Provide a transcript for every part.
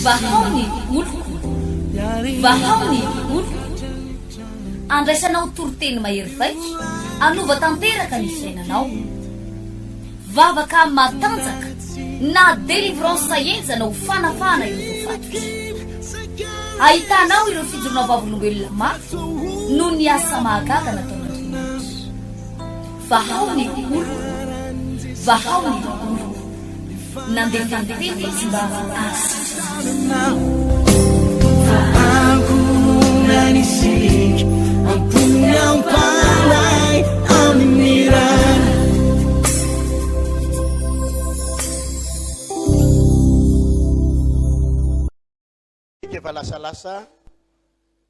Vahao ny oloko, vahao ny oloko. Andraisanao toriteny mahery vaika, hanova tanteraka ny fiainanao. Vavaka matanjaka na délivrance henjana ho fanafahana ireo voafatotra. Ahitanao ireo fijoroana vavolombelona mafy noho ny asa mahagaga nataon'Andriamanitra. Vahao ny oloko, vahao ny oloko. Nandefa ny teny izy mba hahasitrana Efa lasalasa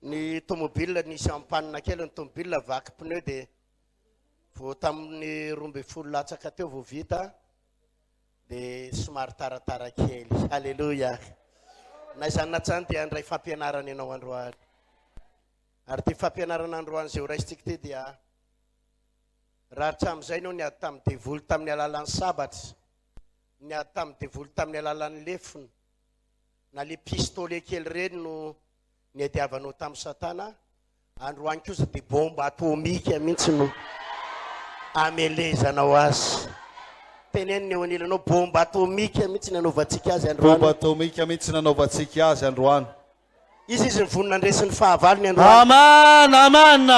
ny tomobile nisy en panne kely ny tomobile vaky pneu dia vao tamin'ny 12 latsaka teo vao vita dia somary taratara kely. Alléluia. Na izany na tsy izany dia handray fampianarana ianao androany. Ary ity fampianarana androany izay horaisintsika ity dia raha hatramin'izay ianao niady tamin'ny devoly tamin'ny alalan'ny sabatra, niady tamin'ny devoly tamin'ny alalan'ny lefona, na le pistolet kely ireny no niadiavanao tamin'i Satana, androany kosa dia bombe atomika mihitsy no amelezanao azy. Teneno ny eo anilanao, bombe atomika mihitsy ny anaovantsika azy androany. Bombe atomika mihitsy ny anaovantsika azy androany. Iza izy nivonona handresy ny fahavalony androany? Amen, amen.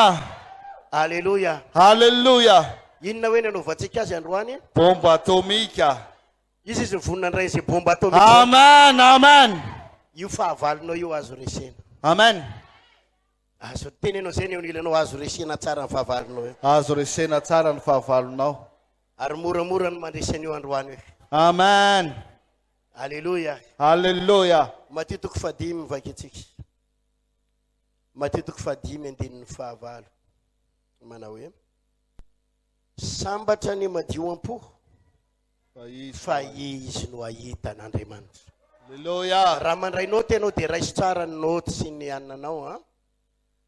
Aleloia. Haleloia. Inona hoe ny anaovantsika azy androany? Bombe atomika. Iza izy nivonona handray izay bomba atomika izay? Amen, amen. Io fahavalonao io azo resena. Amen. Azo teneno izay ny eo anilanao azo resena tsara ny fahavalonao io. Azo resena tsara ny fahavalonao. Ary moramora ny mandresy an'io androany io. Amen. Aleloia. Aleloia. Matio toko fahadimy vakintsika. Matio toko fahadimy andininy fahavalo. Manao hoe Sambatra ny madio am-po fa izy no hahita an'Andriamanitra. Aleloia. Raha mandray naoty ianao dia raiso tsara ny naoty sy ny ananao an.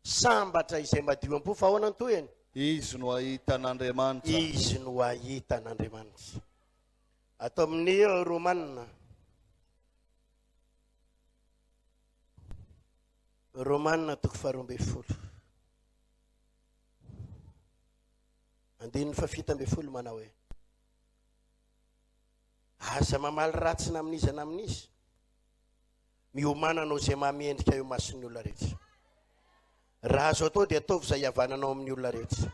Sambatra izay madio am-po fa ahoana ny tohiny? Izy no hahita an'Andriamanitra. Izy no hahita an'Andriamanitra. Ato amin'ny Romana. Romana toko faharoa ambin'ny folo. Andininy faha-17 manao hoe, Aza mamaly ratsy na amin'iza na amin'iza. Miomàna hanao izay mahamendrika eo imason'ny olona rehetra. Raha azo atao dia ataovy izay hihavananao amin'ny olona rehetra.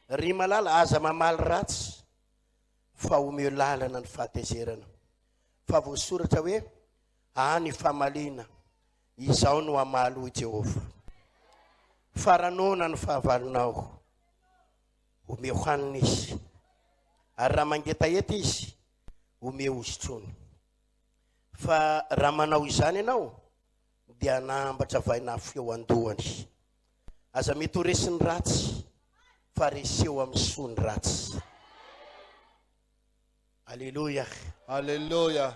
Ry malala, aza mamaly ratsy fa omeo lalana ny fahatezerana. Fa voasoratra hoe, Ahy ny famaliana, Izaho no hamaly, hoy Jehovah. Fa raha noana ny fahavalonao, omeo hanina izy, ary raha mangetaheta izy, omeo hosotroiny. Fa raha manao izany ianao, dia hanambatra vainafo eo an-dohany. Aza mety ho resin'ny ratsy, fa reseo amin'ny soa ny ratsy. Aleloia. Aleloia.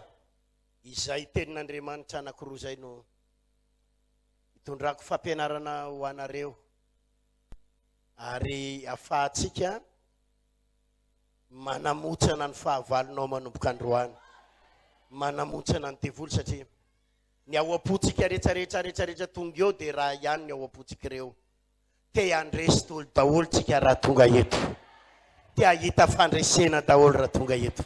Izay tenin'Andriamanitra anankiroa izay no itondrako fampianarana ho anareo ary afahantsika manamotsana ny fahavalonao manomboka androany, manamotsana ny devoly satria ny ao am-pontsika rehetra rehetra rehetra rehetra tonga eo dia raha ihany ny ao am-pontsika ireo. Te handresy daholo daholo tsika raha tonga eto. Te hahita fandresena daholo raha tonga eto.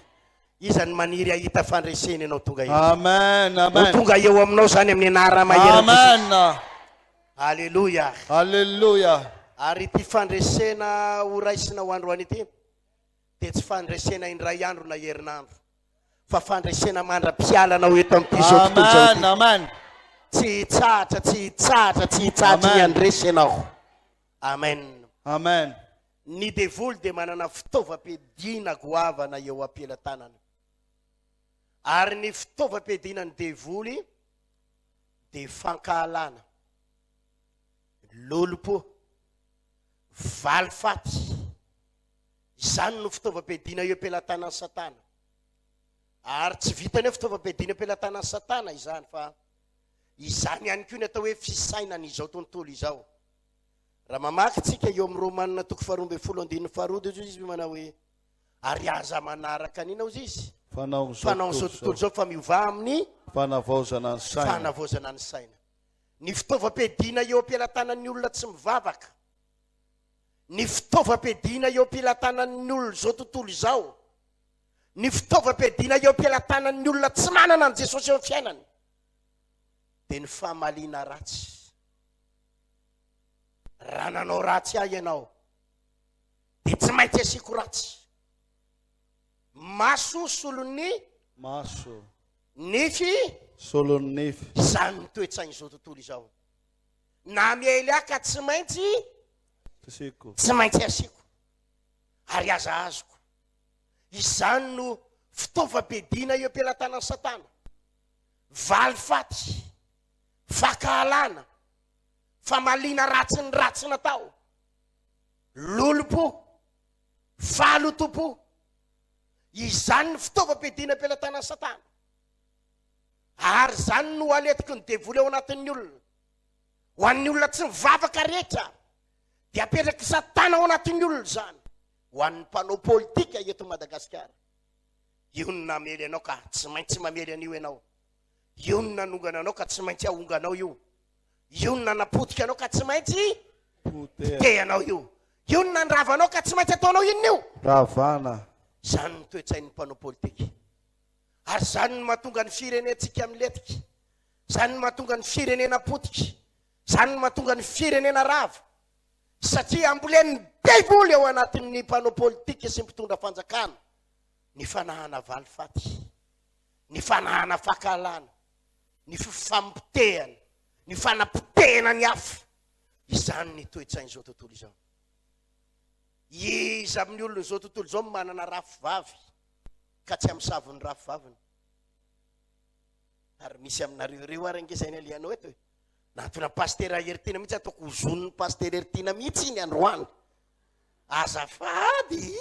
Iza no maniry hahita fandresena ianao tonga eto? Amen, Ho amen. tonga eo aminao izany amin'ny anarana maherin'i Jesosy. Amen. Aleloia. Alléluia. Ary ity fandresena ho raisina ho androany ity dia tsy fandresena indray andro na herinandro fa fandresena mandra-pialanao eto amin'ity izao tontolo izao Amen, ity. amen. Tsy hitsahatra, tsy hitsahatra, tsy hitsahatra ny Amen. handresy ianao. Amen. Amen. Ny devoly dia manana fitaovam-piadiana goavana eo am-pelatanana. Ary ny fitaovam-piadiana ny devoly dia fankahalana, lolompo, valifaty. Izany no fitaovam-piadiana eo am-pelatanan'i Satana. Ary tsy vitan'ny hoe fitaovam-piadiana eo am-pelatanan'i Satana izany fa izany ihany koa ny atao hoe fisainana izao tontolo izao. Raha mamaky tsika eo amin'ny Romanina toko faharoa ambin'ny folo andininy faharoa dia hoy izy manao hoe ary aza manaraka an'ina hoy izy? Fanaon'izao Fanaon'izao tontolo izao fa miovà amin'ny Fanavaozana ny saina. Fanavaozana ny saina. Ny fitaovam-piadiana eo am-pelatanan'ny olona tsy mivavaka. Ny fitaovam-piadiana eo am-pelatanan'ny olona izao tontolo izao. Ny fitaovam-piadiana eo am-pelatanan'ny olona tsy manana an'i Jesosy eo amin'ny fiainany dia ny famaliana ratsy. Raha nanao ratsy ahy ianao dia tsy maintsy asiako ratsy. Maso solon'ny Maso. Nify. Solon'ny nify. Izany ny toe-tsain'izao tontolo izao. Namely ahy ka tsy maintsy Asiako. Tsy maintsy asiako. Ary aza azoko. Izany no fitaovam-piadiana eo am-pelatanan'i Satana. Valifaty, fankahalana, famaliana ratsy ny ratsy natao, lolompo, fahalotoam-po. Izany ny fitaovam-piadiana am-pelatanan'i Satana. Ary izany no aletiky ny devoly ao anatin'ny olona. Ho an'ny olona tsy mivavaka rehetra, dia apetrak'i Satana ao anatin'ny olona izany. Ho an'ny mpanao politika eto Madagasikara, io no namely anao ka tsy maintsy mamely an'io ianao. Io no nanongana anao ka tsy maintsy ahonganao io. Io no nanapotika anao ka tsy maintsy potehanao io. Io no nandrava anao ka tsy maintsy ataonao inona io? Ravana. Izany no toe-tsain'ny mpanao politika. Ary izany no mahatonga ny firenentsika milentika. Izany no mahatonga ny firenena potika. Izany no mahatonga ny firenena rava. Satria ambolen'ny devoly ao anatin'ny mpanao politika sy ny mpitondra fanjakana ny fanahana valifaty, ny fanahana fankahalana, ny fifampotehana, ny fanapotehana ny hafa. Izany ny toe-tsain'izao tontolo izao. Iza amin'ny olon'izao tontolo izao no manana rafivavy ka tsy amin'ny savon'ny rafivaviny? Ary misy aminareo ireo ary ange izay ny alehanao eto e. Nantona Pasitera Heritiana mihitsy ataoko hozonin'ny Pasitera Heritiana mihitsy iny androany. Azafady,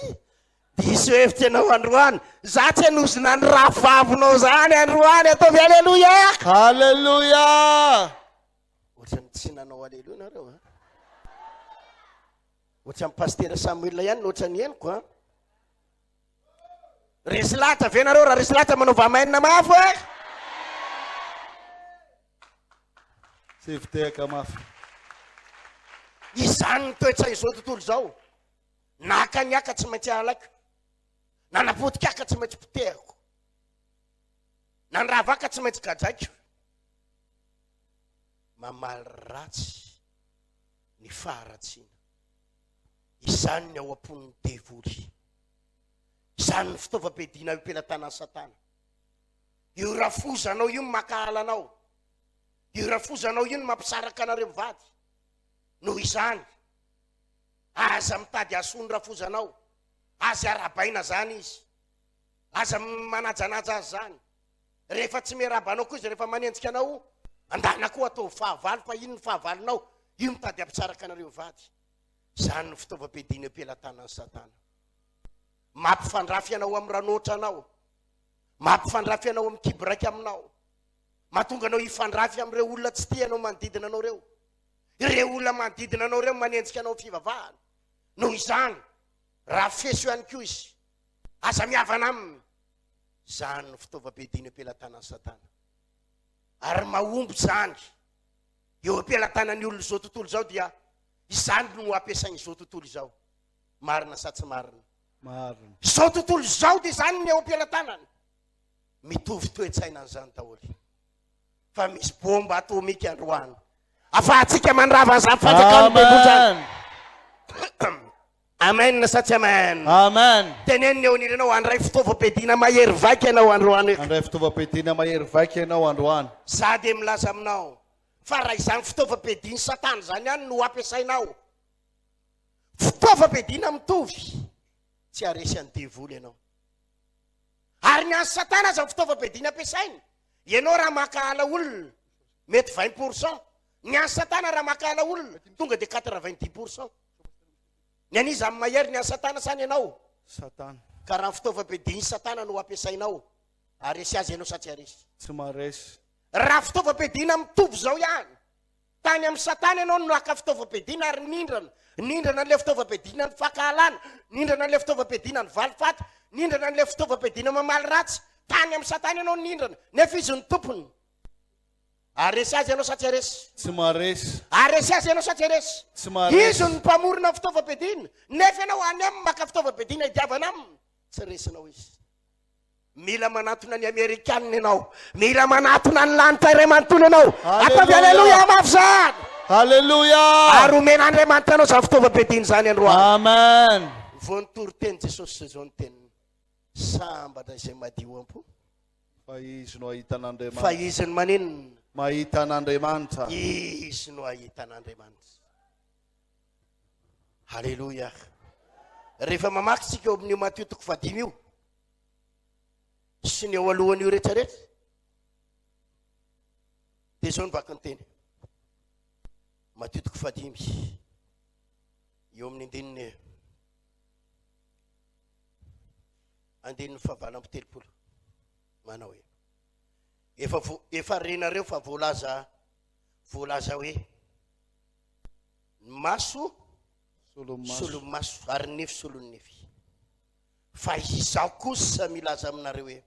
diso hevitra ianao androany. Za tsy hanozona ny rahafavinao zany androany. Ataovy aleloia. Aleloia. Ohatran'ny tsy nanao aleloia nareo a. Ohatran'ny Pasitera Samuel ihany no ohatran'ny henoko a. Resy lahatra ve nareo? Raha resy lahatra manaova amen mafy e. Tsy fitehaka mafy. Izany ny toe-tsain'izao tontolo izao. Naka ny aka tsy maintsy alaiko. Nanapotika aka tsy maintsy potehako. Nandrava aka tsy maintsy gadraiko. Mamaly ratsy ny faharatsiana. Izany ny ao am-pon'ny devoly. Izany ny fitaovam-piadiana eo am-pelatanan'i Satana. Io rafozanao io no mankahala anao. Io rafozanao io no mampisaraka anareo mivady. Noho izany, aza mitady hahasoa ny rafozanao. Aza arahabaina izany izy. Aza manajanaja azy izany. Rehefa tsy miarahaba anao koa izy, rehefa manenjika anao, andana koa ataovy fahavalo fa iny ny fahavalonao, io mitady hampisaraka anareo mivady. Izany no fitaovam-piadiana eo am-pelatanan'i Satana. Mampifandrafy anao amin'ny ranoatra anao. Mampifandrafy anao amin'ny kibo raika aminao. Mahatonga anao hifandrafy amin'ireo olona tsy tia anao manodidina anao ireo. Ireo olona manodidina anao ireo manenjika anao amin'ny fivavahana. Noho izany, raha feso ihany koa izy, aza mihavana aminy. Izany no fitaovam-piadiana eo am-pelatanan'i Satana. Ary mahomby izany eo am-pelatanan'ny olon'izao tontolo izao dia izany no ampiasain'izao tontolo izao. Marina sa tsy marina? Marina. Izao tontolo izao dia izany ny eo am-pelatanany. Mitovy toe-tsaina an'izany daholo. Fa misy bomba atomika androany. Afahantsika mandrava an'izany fanjakan'ny devoly izany. Amen sa tsy amen? Amen. Teneno ny eo anilanao, handray fitaovam-piadiana mahery vaika ianao androany. Handray fitaovam-piadiana mahery vaika ianao androany. Za dia milaza aminao fa raha izany fitaovam-piadian'i Satana izany ihany no ampiasainao, fitaovam-piadiana mitovy, tsy haharesy an'ny devoly ianao. Ary ny an'i Satana aza ny fitaovam-piadiana ampiasainy. Ianao raha mankahala olona, mety 20%. Ny an'i Satana raha mankahala olona, tonga dia 90%. Ny an'iza amin'ny mahery, ny an'i Satana sa ny anao? Satana. Ka raha ny fitaovam-piadian'i Satana no ampiasainao, haharesy azy ianao sa tsy haharesy? Tsy maharesy. Raha fitaovam-piadiana mitovy izao ihany. Tany amin'i Satana ianao no naka fitaovam-piadiana ary nindrana. Nindrana an'ilay fitaovam-piadiana ny fankahalana, nindrana an'ilay fitaovam-piadiana ny valifaty, nindrana an'ilay fitaovam-piadiana mamaly ratsy. Tany amin'i Satana ianao no nindrana, nefa izy no tompony. Haharesy azy ianao sa tsy haharesy? Tsy maharesy. Haharesy azy ianao sa tsy haharesy? Tsy maharesy. Izy no mpamorona ny fitaovam-piadiana, nefa ianao any aminy maka fitaovam-piadiana hidiavana aminy. Tsy resinao izy. Mila manatona ny Amerikanina ianao. Mila manatona ny lanitra iray manontolo ianao. Ataovy aleloia mafy izany. Aleloia. Ary omen'Andriamanitra anao izany fitaovam-piadiana izany androany. Amen. Vao nitory teny Jesosy izao ny teniny. Sambatra izay madio am-po. Fa izy no hahita an'Andriamanitra. Fa izy no maninona? Mahita an'Andriamanitra. Izy no hahita an'Andriamanitra. Haleloia. Rehefa mamaky isika eo amin'io Matio toko fahadimy io sy ny eo alohan'io rehetrarehetra dia izao ny vaky ny teny. Matio toko fahadimy eo amin'ny andininy andininy fahavalo amby telopolo manao hoe efa vo, efa renareo fa voalaza voalaza hoe Ny maso solon'ny maso ary ny nify solon'ny nify. Fa izaho kosa milaza aminareo hoe,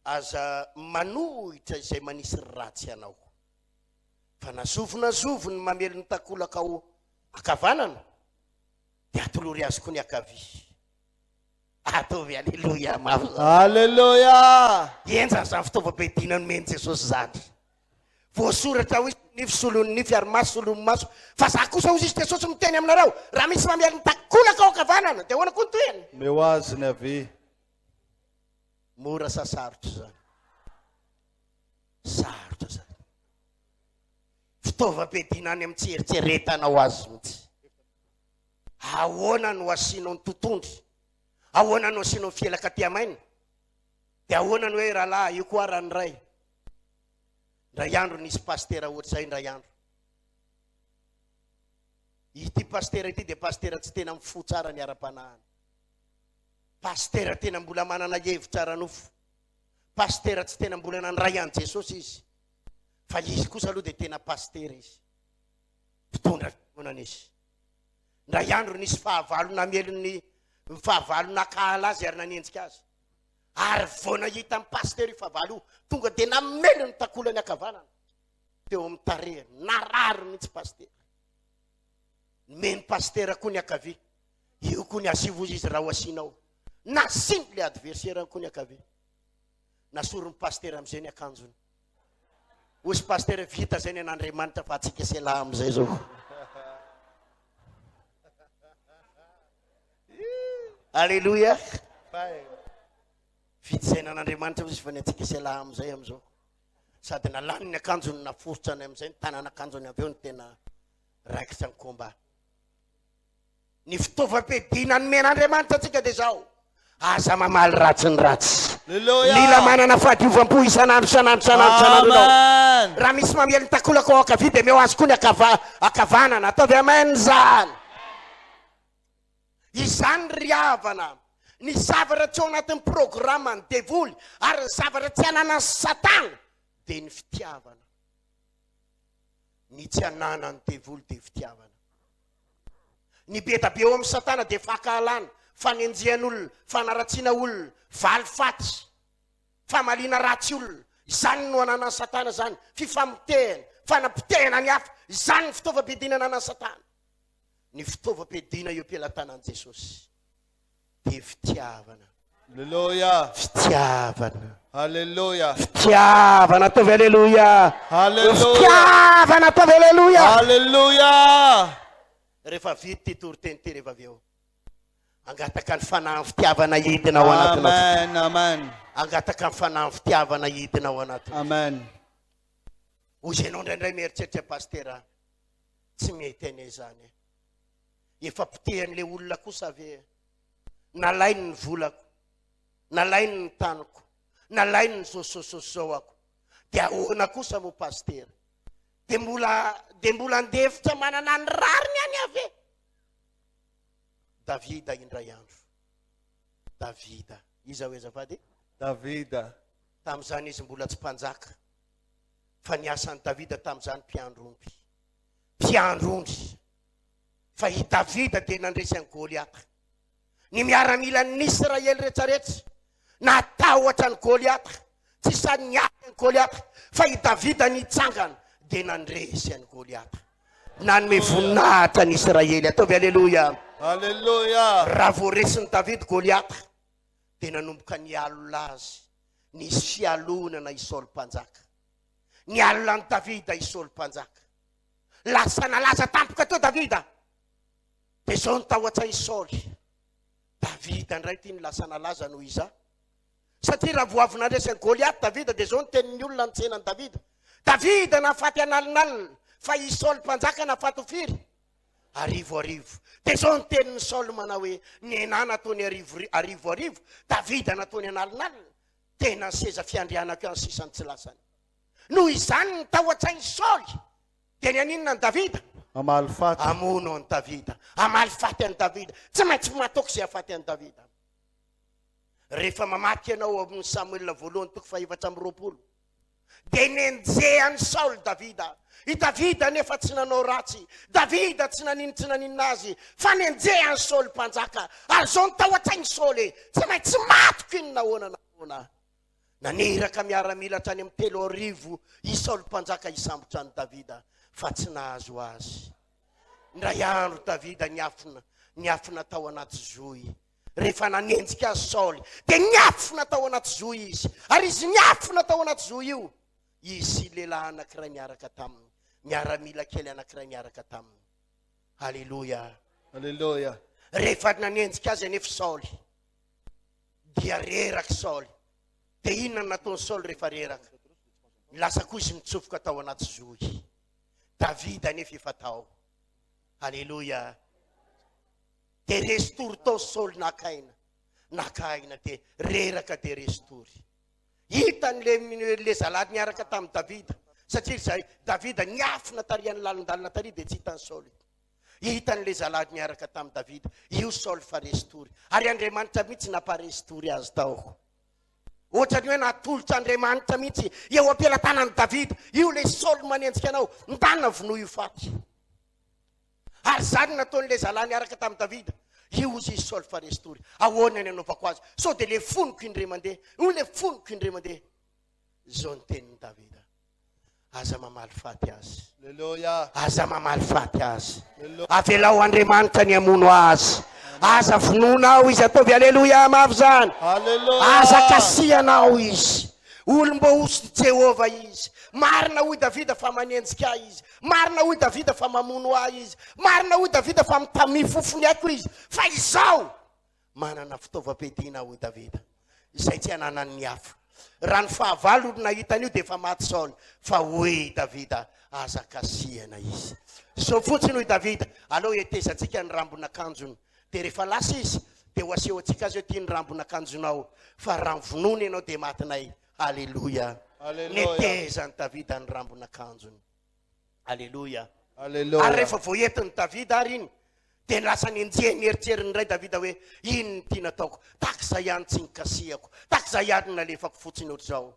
aza manohitra izay manisy ratsy anao. Fa na zovy na zovy ny mamely ny takolakao ankavanana, dia atolory azy koa ny ankavia. Ataovy aleloia mafy zany. Aleloia! Henjana izany fitaovam-piadiana nomen'i Jesosy izany. Voasoratra hoe nify solon'ny nify ary maso solon'ny maso. Fa za kosa hozy izy Jesosy miteny aminareo, raha misy mamely ny takolaka ao ankavanana, dia ahoana koa ny tohiny? Omeo azy ny havia. Mora sa sarotra izany? Sarotra izany. Fitaovam-piadiana any amin'ny tsy eritreretanao azy mihitsy. Ahoana no asianao ny totondry? Ahoana no asianao ny fielaka aty amaina? Dia ahoana no hoe rahalahy, io koa raha ny ray? Indray andro nisy pasitera ohatr'izay indray andro. Ity pasitera ity dia pasitera tsy tena mifoha tsara ny ara-panahiny. Pasitera tena mbola manana hevitra ara-nofo. Pasitera tsy tena mbola nandray an'i Jesosy izy. Fa izy kosa aloha dia tena pasitera izy. Mpitondra fiangonana izy. Indray andro nisy fahavalo namely ny fahavalo nakahala azy ary nanenjika azy. Ary vao nahita an'i Pasitera io fahavalo io, tonga dia namely ny takolany ankavanana teo amin'ny tarehiny. Narary mihitsy Pasitera. Nomeny Pasitera koa ny ankavia. Io koa ny asivo hozy izy raha ho asianao. Nasiany ilay adversaire koa ny ankavia. Nasorin'i Pasitera amin'izay ny akanjony. Hozy Pasitera, vita izay ny an'Andriamanitra fa antsika sy elah amin'izay izao. Aleloia. Vita izay nan'Andriamanitra izy fa ny antsika sy elah amin'izay amin'izao. Sady nalany ny akanjony naforotsany amin'izay ny tanana akanjony avy eo ny tena raikitra ny combat. Ny fitaovam-piadiana nomen'Andriamanitra antsika dia izao, aza mamaly ratsy ny ratsy. Mila manana fahadiovam-po isan'andro isan'andro isan'andro isan'andro ianao. Raha misy mamely ny takolaka ao ankavia dia omeo azy koa ny ankavanana. Ataovy amen izany. Izany ry havana, ny zavatra tsy ao anatin'ny programan'ny devoly ary ny zavatra tsy ananan'i Satana dia ny fitiavana. Ny tsy ananan'ny devoly dia fitiavana. Ny be da be eo amin'i Satana dia fankahalana, fanenjehan'olona, fanaratsiana olona, valifaty, famaliana ratsy olona. Izany no ananan'i Satana izany, fifamotehana, fanapotehana ny hafa. Izany ny fitaovam-piadiana ananan'i Satana. Ny fitaovam-piadiana eo am-pelatanan'i Jesosy dia fitiavana. Aleloia. Fitiavana. Aleloia. Fitiavana ataovy aleloia. Aleloia. Fitiavana ataovy aleloia. Aleloia. Rehefa vita ity toriteny ity rehefa avy eo. Angataka ny fanahin'ny fitiavana hidina ao anatinao. Amen. Amen. Angataka ny fanahin'ny fitiavana hidina ao anatinao. Amen. Hoy ianao indraindray mieritreritra pasitera tsy mety anie izany e. Efa potehan'ilay olona kosa ve e? Nalainy ny volako, nalainy ny taniko, nalainy ny zao ako. Dia ahoana kosa moa pasitera? Dia mbola dia mbola andefitra manana ny rariny any aho ve? Davida indray andro. Davida. Iza hoe azafady? Davida. Tamin'izany izy mbola tsy mpanjaka. Fa ny asan'i Davida tamin'izany mpiandry omby. Mpiandry ondry. Fa i Davida dia nandresy an'i Goliata. Ny miaramilan'ny Israely rehetrarehetra natahotra an'i Goliata. Tsy sahy niady an'i Goliata. Fa i Davida nitsangana dia nandresy an'i Goliata. Nanome voninahitra ny Israely. Ataovy aleloia. Aleloia. Raha voaresin'i Davida Goliata dia nanomboka nialona azy. Nisy fialonana i Saoly mpanjaka. Nialona an'i Davida i Saoly mpanjaka. Lasa nalaza tampoka teo Davida. Dia izao ny tao an-tsain'i Saoly. Davida indray ity no lasa nalaza noho izaho. Satria raha vao avy nandresy an'i Goliath Davida dia izao ny tenin'ny olona nitsena an'i Davida. Davida nahafaty an'alinalina, fa i Saoly mpanjaka nahafaty ho firy? Arivo arivo. Dia izao ny tenin'i Saoly manao hoe, Nenà nataony arivo arivo arivo, Davida nataony an'alinalina. Tena ny seza fiandrianako ihany sisa no tsy lasany. Noho izany ny tao an-tsain'i Saoly dia ny haninona an'i Davida? Hamaly faty. Hamono an'i Davida. Hamaly faty an'i Davida. Tsy maintsy matoky izay hahafaty an'i Davida. Rehefa mamaky ianao ao amin'ny Samoela voalohany toko fahefatra amby 20, dia nenjehan'i Saoly Davida. I Davida anefa tsy nanao ratsy. Davida tsy nanino tsy naninona azy, fa nenjehan'i Saoly mpanjaka. Ary izao ny tao an-tsain'i Saoly, tsy maintsy matiko iny na ahoana na ahoana. Naniraka miaramila hatrany amin'ny 3000 i Saoly mpanjaka hisambotra an'i Davida, fa tsy nahazo azy. Indray andro Davida niafina, niafina tao anaty zohy. Rehefa nanenjika azy Saoly, dia niafina tao anaty zohy izy. Ary izy niafina tao anaty zohy io, izy sy lehilahy anankiray niaraka taminy, miaramila kely anankiray niaraka taminy. Aleloia. Aleloia. Rehefa nanenjika azy anefa Saoly, dia reraka Saoly. Dia inona no nataon'i Saoly rehefa reraka? Lasa koa izy nitsofoka tao anaty zohy. Davida anefa efa tao. Aleloia. Dia resy tory tao Saoly naka aina. Naka aina dia reraka dia resy tory. Hitany le le zalahy niaraka tamin'i Davida. Satria izay Davida niafina tarihan'ny lalindalina tary dia tsy hitan'i Saoly. Hitany le zalahy niaraka tamin'i Davida. Io Saoly fa resy tory. Ary Andriamanitra mihitsy namparesy tory azy tao. Ohatran'ny hoe natolotr'Andriamanitra mihitsy eo am-pelatanan'i Davida. Io le Saoly manenjika anao. Ndana vonoy io faty. Ary izany no nataon'ilay zalahy niaraka tamin'i Davida. Io hozy izy Saoly fa resy tory. Ahoana ny anaovako azy? Sao dia lefoniko indray mandeha. Io lefoniko indray mandeha. Izao ny tenin'i Davida. Aza mamaly faty azy. Aleloia. Aza mamaly faty azy. Aleloia. Avelao Andriamanitra ny hamono azy. Aza vonoina ao izy. Ataovy aleloia mafy izany. Aleloia. Aza kasihana ao izy. Olom-boahosotry Jehovah izy. Marina hoy Davida fa manenjika ahy izy. Marina hoy Davida fa mamono ahy izy. Marina hoy Davida fa mitamihy fofony aiko izy. Fa izao manana fitaovam-piadiana hoy Davida, izay tsy ananan'ny hafa. Raha ny fahavalo no nahita an'io dia efa maty Saoly. Fa hoy Davida, aza kasihana izy. Izao fotsiny hoy Davida, aleo hetezantsika ny rambon'akanjony. Dia rehefa lasa izy, dia ho asehontsika azy hoe ity ny rambon'akanjonao. Fa raha vonoina ianao dia matinay. Aleloia. Aleloia. Netezan'i Davida ny rambon'akanjony. Aleloia. Aleloia. Ary rehefa voaentin'i Davida ary iny, dia lasa nenjehin'ny eritreriny indray Davida hoe, iny ny tiana ataoko, tahaka izay ihany tsy nikasihako, tahaka izay ihany no nalefako fotsiny ohatr'izao.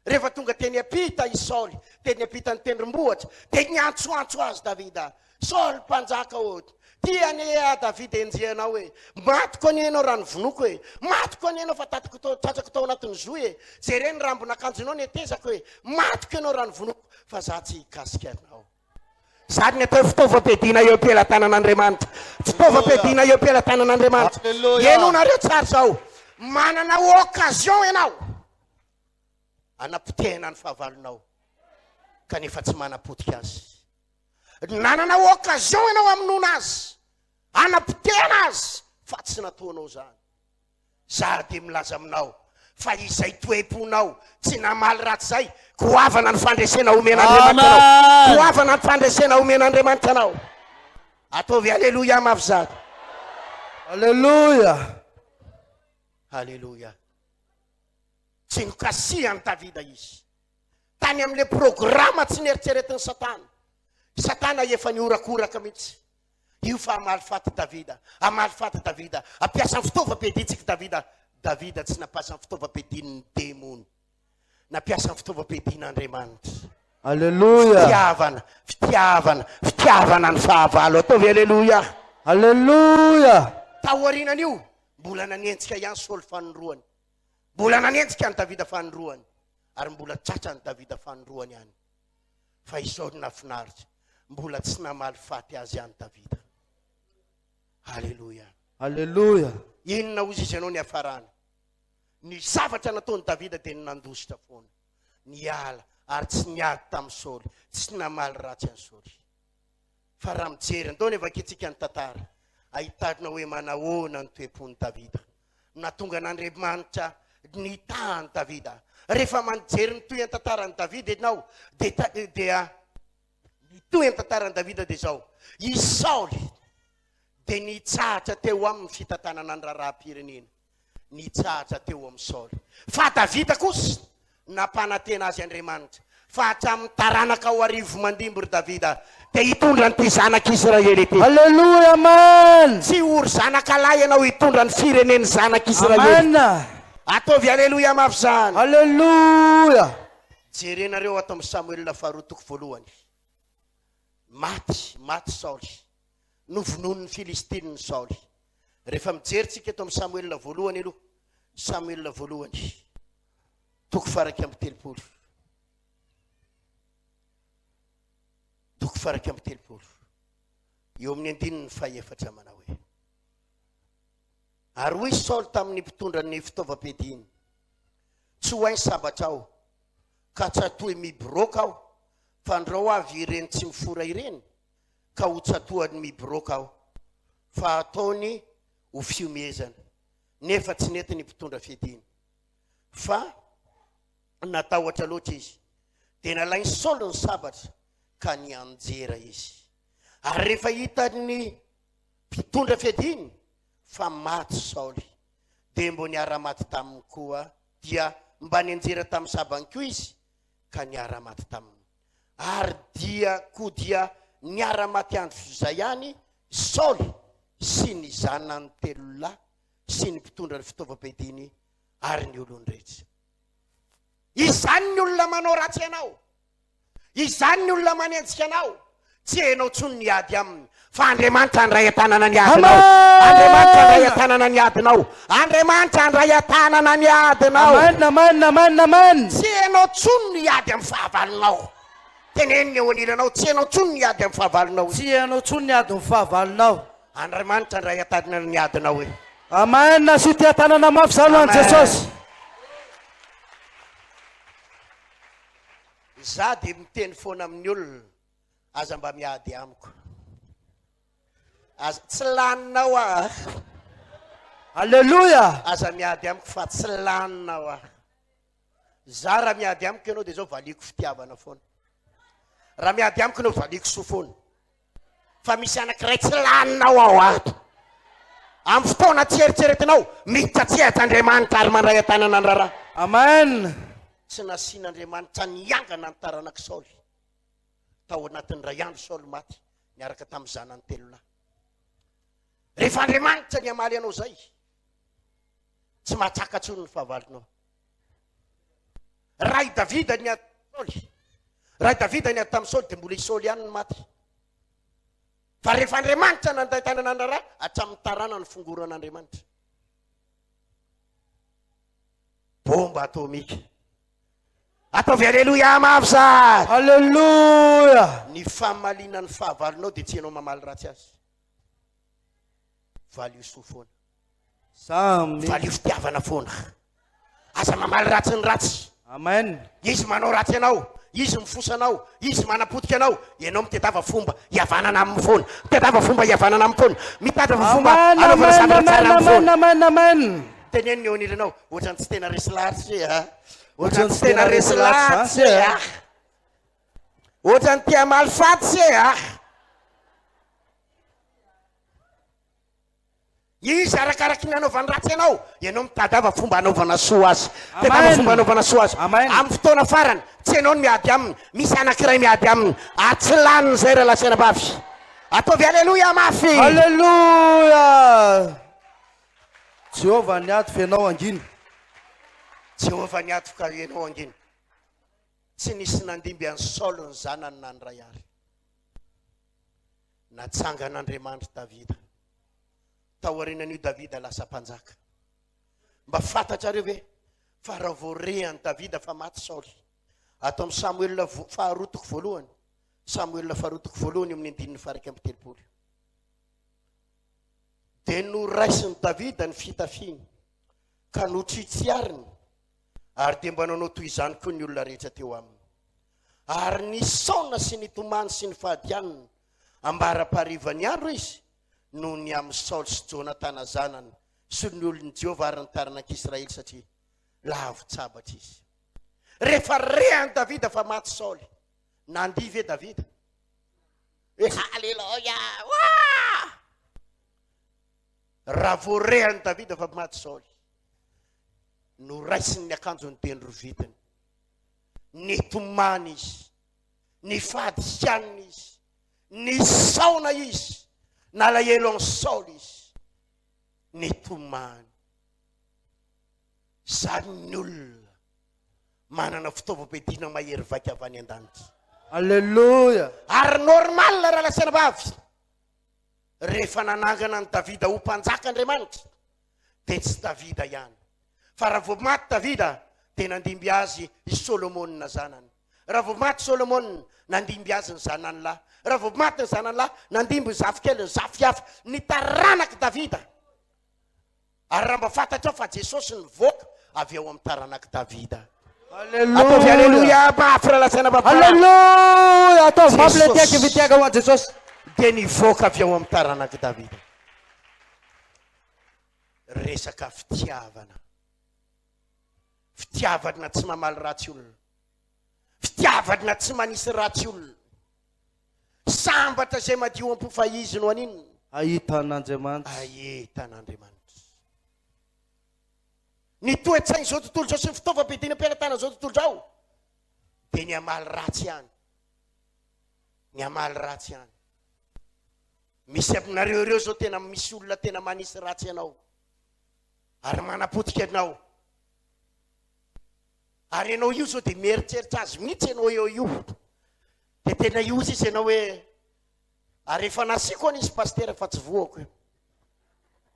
Rehefa tonga teny am-pita i Saoly, teny am-pitan'ny tendrombohitra, dia niantsoantso azy Davida, Saoly mpanjaka ô, ty anie aho Davida enjehanao e, matiko anie ianao raha novonoiko e, matiko anie ianao fa tatiko tao, tratrako tao anatin'ny zohy e, jereo ny rambon'akanjonao netezako e, matiko ianao raha novonoiko, fa za tsy hikasika anao. Izany ny atao hoe fitaovam-piadiana eo am-pelatanan'Andriamanitra. Fitaovam-piadiana eo am-pelatanan'Andriamanitra. Alléluia. Henoinareo tsara izao. Manana occasion ianao anapotehana ny fahavalonao kanefa tsy manapotika azy. Nanana occasion ianao hamonoana azy, hanapotehana azy fa tsy nataonao izany. Za dia milaza aminao fa izay toe-ponao tsy namaly ratsy izay, goavana ny fandresena omen'Andriamanitra anao. Amen. Goavana ny fandresena omen'Andriamanitra anao. Ataovy aleloia mafy izany. Aleloia. Aleloia. Tsy nokasihan'i Davida izy. Tany amin'ilay programa tsy neritreretin'i Satana. Satana efa nihorakoraka mihitsy. Io fa hamaly faty Davida, hamaly faty Davida, hampiasa ny fitaovam-piadiantsika Davida. Davida tsy nampiasa ny fitaovam-piadian'ny demony. Nampiasa ny fitaovam-piadian'Andriamanitra. Aleloia. Fitiavana, fitiavana, fitiavana ny fahavalo. Ataovy aleloia. Aleloia. Taorianan'io, mbola nanenjika ihany Saoly fanindroany. Mbola nanenjika an'i Davida fanindroany. Ary mbola tratran'i Davida fanindroany ihany. Fa izao no nahafinaritra, mbola tsy namaly faty azy ihany Davida. Aleloia. Aleloia. Inona hozy izy ianao niafarana? Ny zavatra nataon'i Davida dia ny nandositra foana, niala ary tsy niady tamin'i Saoly, tsy namaly ratsy an'i Saoly. Fa raha mijery, andao anie vakintsika ny tantara, ahitana hoe manahoana ny toe-pon'i Davida. Nahatonga an'Andriamanitra nitaha an'i Davida. Rehefa mijery ny tohin'ny tantaran'i Davida ianao, dia dia ny tohin'ny tantaran'i Davida dia izao, i Saoly dia nitsahatra teo aminy ny fitantanana ny raharaham-pirenena. Nitsahatra teo amin'i Saoly. Fa Davida kosa, nampanantena azy Andriamanitra, fa hatramin'ny taranaka ho arivo mandimby ry Davida, dia hitondra an'ity zanak'Israely ity. Aleloia amen. Tsy ho ry zanaka lahy ianao hitondra ny firenen'ny zanak'Israely. Amen. Ataovy aleloia mafy izany. Aleloia. Jerenareo ato amin'ny Samoela faharoa toko voalohany. Maty, maty Saoly. Novonoin'ny Filistinina Saoly. Rehefa mijery tsika eto amin'ny Samoela voalohany aloha, Samoela voalohany, toko faraika amby telopolo. Toko faraika amby telopolo. Eo amin'ny andininy fahefatra manao hoe. Ary hoy Saoly tamin'ny mpitondra ny fitaovam-piadiany, Tsy ho hainy sabatra aho, ka tsatoy miboroaka aho, fandrao avy ireny tsy mifora ireny, ka ho tsatohany miboroaka aho, fa ataony ho fihomehezana. Nefa tsy nety ny mpitondra fiadiana, fa natahotra loatra izy. Dia nalain'i Saoly ny sabatra, ka nianjera izy. Ary rehefa hitan'ny mpitondra fiadiana fa maty Saoly, dia mbo niara-maty taminy koa, dia mba nianjera tamin'ny sabany koa izy, ka niara-maty taminy. Ary dia koa dia niara-maty andro izay ihany Saoly sy ny zanany telo lahy sy ny mpitondra ny fitaovam-piadiany ary ny olony rehetra. Izany ny olona manao ratsy anao. Izany ny olona manenjika anao. Tsy ianao intsony ny hiady aminy, fa Andriamanitra handray an-tanana ny adinao. Andriamanitra handray an-tanana ny adinao. Andriamanitra handray an-tanana ny adinao. Amen, amen, amen, amen. Tsy ianao intsony no hiady amin'ny fahavalonao. Teneno ny eo anilanao, tsy ianao intsony no hiady amin'ny fahavalonao. Tsy ianao intsony ny ady ny fahavalonao. Andriamanitra handray an-tanana ny adinao e. Amen, asio tia-tanana mafy izany ho an'i Jesosy. Izaho dia miteny foana amin'ny olona, aza mba miady amiko. Aza, tsy laninao aho. Alléluia. Aza miady amiko fa tsy laninao aho. Za raha miady amiko ianao dia zao valiako fitiavana foana. Raha miady amiko ianao valiako soa foana. Fa misy anankiray tsy laninao ao ato. Amin'ny fotoana tsy eritreretinao, miditra an-tsehatra Andriamanitra ary mandray an-tanana ny raharaha. Amen. Tsy nasian'Andriamanitra niangana ny taranak'i Saoly. Tao anatin'ny iray andro Saoly maty niaraka tamin'ny zanany telo lahy. Rehefa Andriamanitra ny hamaly anao izay, tsy mahatsaka intsony ny fahavalonao. Raha i Davida niady tamin'i Saoly, raha i Davida niady tamin'i Saoly dia mbola i Saoly ihany no maty. Fa rehefa Andriamanitra nandray tanana ny raharaha, hatramin'ny taranany fongoran'Andriamanitra. Bomba atomika. Ataovy aleloia mafy zany. Aleloia. Ny famaliana ny fahavalonao dia tsy ianao mamaly ratsy azy. Valio soa foana. Samy. Valio fitiavana foana. Aza mamaly ratsy ny ratsy. Amen. Izy manao ratsy anao, izy mifosa anao, izy manapotika anao, ianao mitadiava fomba hihavanana aminy foana. Mitadiava fomba hihavanana aminy foana. Mitadiava fomba Amen, hanaovana amen, zavatra tsara amen, aminy amen, foana. amen, amen. Teneno ny eo anilanao, ohatran'ny tsy tena resy lahatra e, a. Ohatran'ny tsy tena resy lahatra e, a. Ohatran'ny te hamaly faty se, a. Izy arakaraky ny anaovany ratsy anao, ianao mitadiava fomba hanaovana soa azy. Tadiava fomba hanaovana soa azy. Amin'ny fotoana farany, tsy ianao no miady aminy, misy anankiray miady aminy. Ary tsy laniny izay rahalahy sy anabavy. Ataovy aleloia mafy. Aleloia! Jehovah niady fa ianao hangina. Jehovah niady fa ianao hangina. Tsy nisy nandimby an'i Saoly ny zanany na ny ray ary. Natsangan'Andriamanitra Davida. Taorianan'io Davida lasa mpanjaka. Mba fantatrareo ve fa raha vao re an'i Davida fa maty Saoly, ato amin'ny Samoela faharoa toko voalohany, Samoela faharoa toko voalohany eo amin'ny andininy faha-31. Dia noraisin'i Davida ny fitafiany ka notsitsiariny ary dia mba nanao toy izany koa ny olona rehetra teo aminy. Ary nisaona sy nitomany sy nifady hanina ambara-paharivan'ny andro izy noho ny amin'i Saoly sy Jonatana zanany sy ny olon'i Jehovah ary ny taranak'Israely satria lavo-tsabatra izy. Rehefa re an'i Davida fa maty Saoly, nandihy ve Davida? Hoe haleloia! Wah! Raha vao re an'i Davida fa maty Saoly, noraisiny ny akanjony dia norovitiny. Nitomany izy, nifady hanina izy, nisaona izy, nalahelo an'i Saoly izy, nitomany. Izany ny olona manana fitaovam-piadiana mahery vaika avy any an-danitra. Alléluia. Ary normal raha lazaina vavy. Rehefa nanangana an'i Davida ho mpanjaka Andriamanitra, dia tsy Davida ihany. Fa raha vao maty Davida, dia nandimby azy i Solomona zanany. Raha vao maty Solomona, nandimby azy ny zanany lahy. Raha vao maty ny zanany lahy, nandimby ny zafikeliny, zafy hafa, ny taranak'i Davida. Ary raha mba fantatrao fa Jesosy nivoaka avy ao amin'ny taranak'i Davida. Ataovy aleloia mafy raha lazaina fa Aleloia! Ataovy mafy ilay tiaka fitiaka ho an'i Jesosy. Dia nivoaka avy ao amin'ny taranak'i Davida. Resaka fitiavana. Fitiavana tsy mamaly ratsy olona. Fitiavana tsy manisy ratsy olona. Sambatra izay madio am-po fa izy no haninona? Hahita an'Andriamanitra. Hahita an'Andriamanitra. Ny toe-tsain'izao tontolo izao sy ny fitaovam-piadiana am-pelatanan'izao tontolo izao dia ny hamaly ratsy ihany. Ny hamaly ratsy ihany. Misy aminareo ireo izao tena misy olona tena manisy ratsy anao ary manapotika anao. Ary ianao io izao dia mieritreritra azy mihitsy ianao eo io. Dia tena io sisa ianao hoe ary efa nasiako an izy pasitera fa tsy voako io.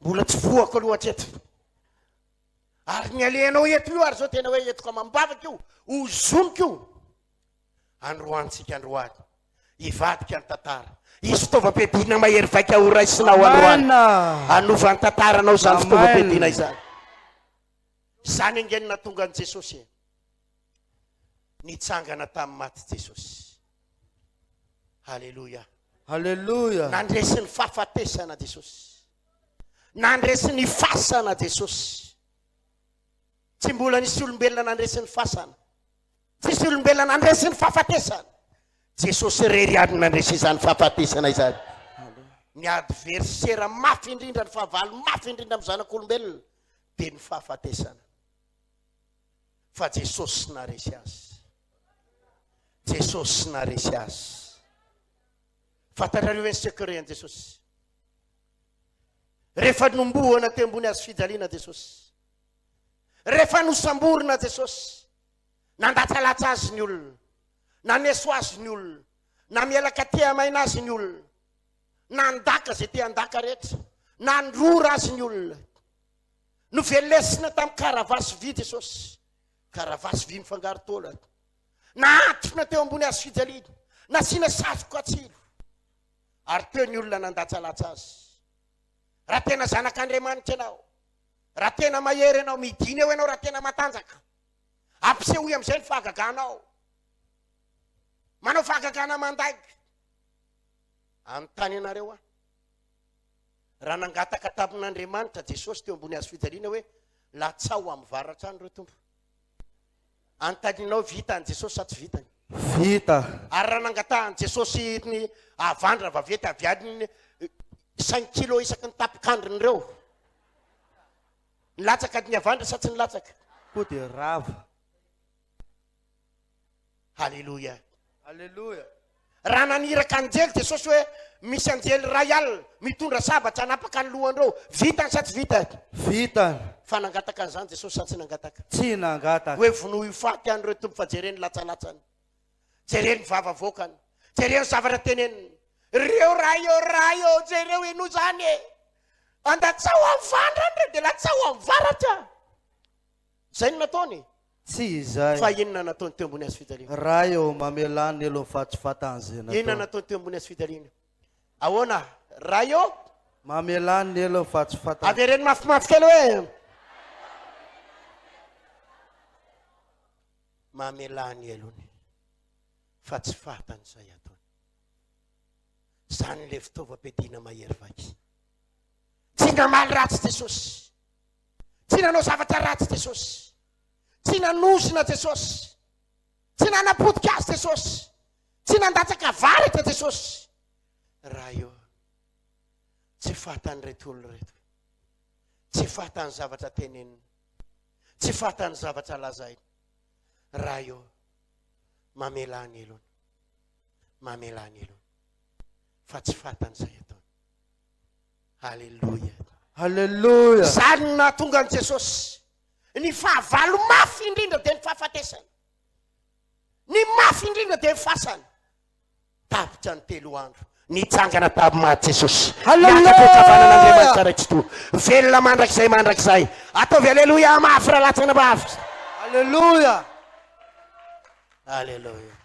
Mbola tsy voako aloha hatreto. Ary ny alehanao eto io ary zao tena hoe entiko amam-bavaka io, hozoniko io. Androantsika androany. Hivadika ny tantara. Hisy fitaovam-piadiana mahery vaika ho raisinao androany. Hanova ny tantaranao izany fitaovam-piadiana izany. Izany ange no nahatonga an'i Jesosy e. Nitsangana tamin'ny maty Jesosy. Haleloia. Haleloia. Nandresy ny fahafatesana Jesosy. Nandresy ny fasana Jesosy. Tsy mbola nisy olombelona nandresy ny fasana. Tsisy olombelona nandresy ny fahafatesana. Jesosy irery ihany no nandresy izany fahafatesana izany. Ny adversera mafy indrindra, ny fahavalo mafy indrindra amin'ny zanak'olombelona dia ny fahafatesana. Fa Jesosy naresy azy. Jesosy naresy azy. Fantatrareo ve ny secret an'i Jesosy? Rehefa nombohana teo ambony hazo fijaliana Jesosy. Rehefa nosamborina Jesosy, nandatsalatsa azy ny olona, naneso azy ny olona, namelaka tehamaina azy ny olona, nandaka izay te handaka rehetra, nandrora azy ny olona. Novelesina tamin'ny karavasy vy Jesosy. Karavasy vy mifangaro taolana. Nahantona teo ambony hazo fijaliana. Nasiana satroka tsilo. Ary teo ny olona nandatsalatsa azy. Raha tena zanak'Andriamanitra ianao, raha tena mahery ianao, midina eo ianao raha tena matanjaka. Ampisehoy amin'izay ny fahagaganao. Manao fahagagana mandainga. Anontany anareo aho. Raha nangataka tamin'Andriamanitra Jesosy teo ambony hazo fijaliana hoe latsaho amin'ny varatra any ireo Tompo. Anontanianao vitan'i Jesosy sa tsy vitany? Vita. Ary raha nangatahan'i Jesosy ny havandra vaventy avy any cinq kilo isaky ny tapok'andriny ireo. Nilatsaka ny havandra sa tsy nilatsaka? Koa dia rava. Haleloia. Aleloia. Raha naniraka anjely Jesosy hoe misy anjely iray alina mitondra sabatra hanapaka ny lohan'ireo, vitany sa tsy vitany? Vitany. Fa nangataka an'izany Jesosy sa tsy nangataka? Tsy nangataka. Hoe vonoy ho faty any ireo Tompo fa jereo ny latsalatsany. Jereo ny vava avoakany. Jereo ny zavatra teneniny. Reo Ray ô, Ray ô, jereo inoa izany e. Andatsao amin'ny vandrany ireo dia latsao amin'ny varatra. Izay no nataony. Tsy izay. Fa inona nataony teo ambony hazo fijaliana? Ray ô, mamelà ny helony fa tsy fantany izay nataony. Inona nataony teo ambony hazo fijaliana? Ahoana? Ray ô? Mamelà ny helony fa tsy fantany. Avereno mafimafy kely hoe. Mamelà ny helony fa tsy fantany izay ataony. Izany ilay fitaovam-piadiana mahery vaika. Tsy namaly ratsy Jesosy. Tsy nanao zavatra ratsy Jesosy. Tsy nanozona Jesosy. Tsy nanapotika azy Jesosy. Tsy nandatsaka varatra Jesosy. Ray ô, tsy fatan'ireto olona ireto. Tsy fatany zavatra teneniny. Tsy fatany zavatra lazainy. Ray ô, mamelà ny helony. Mamelà ny helony. Fa tsy fatany izay ataony. Aleloia. Aleloia. Izany no nahatonga an'i Jesosy. Ny fahavalo mafy indrindra dia ny fahafatesana. Ny mafy indrindra dia ny fasana. Tapitra ny telo andro. Nitsangana tamin'ny maty Jesosy. Niakatra eo ankavanan'Andriamanitra Ray Tsitoha. Velona mandrakizay mandrakizay. Ataovy aleloia mafy raha latsaka mafy. Aleloia. Aleloia.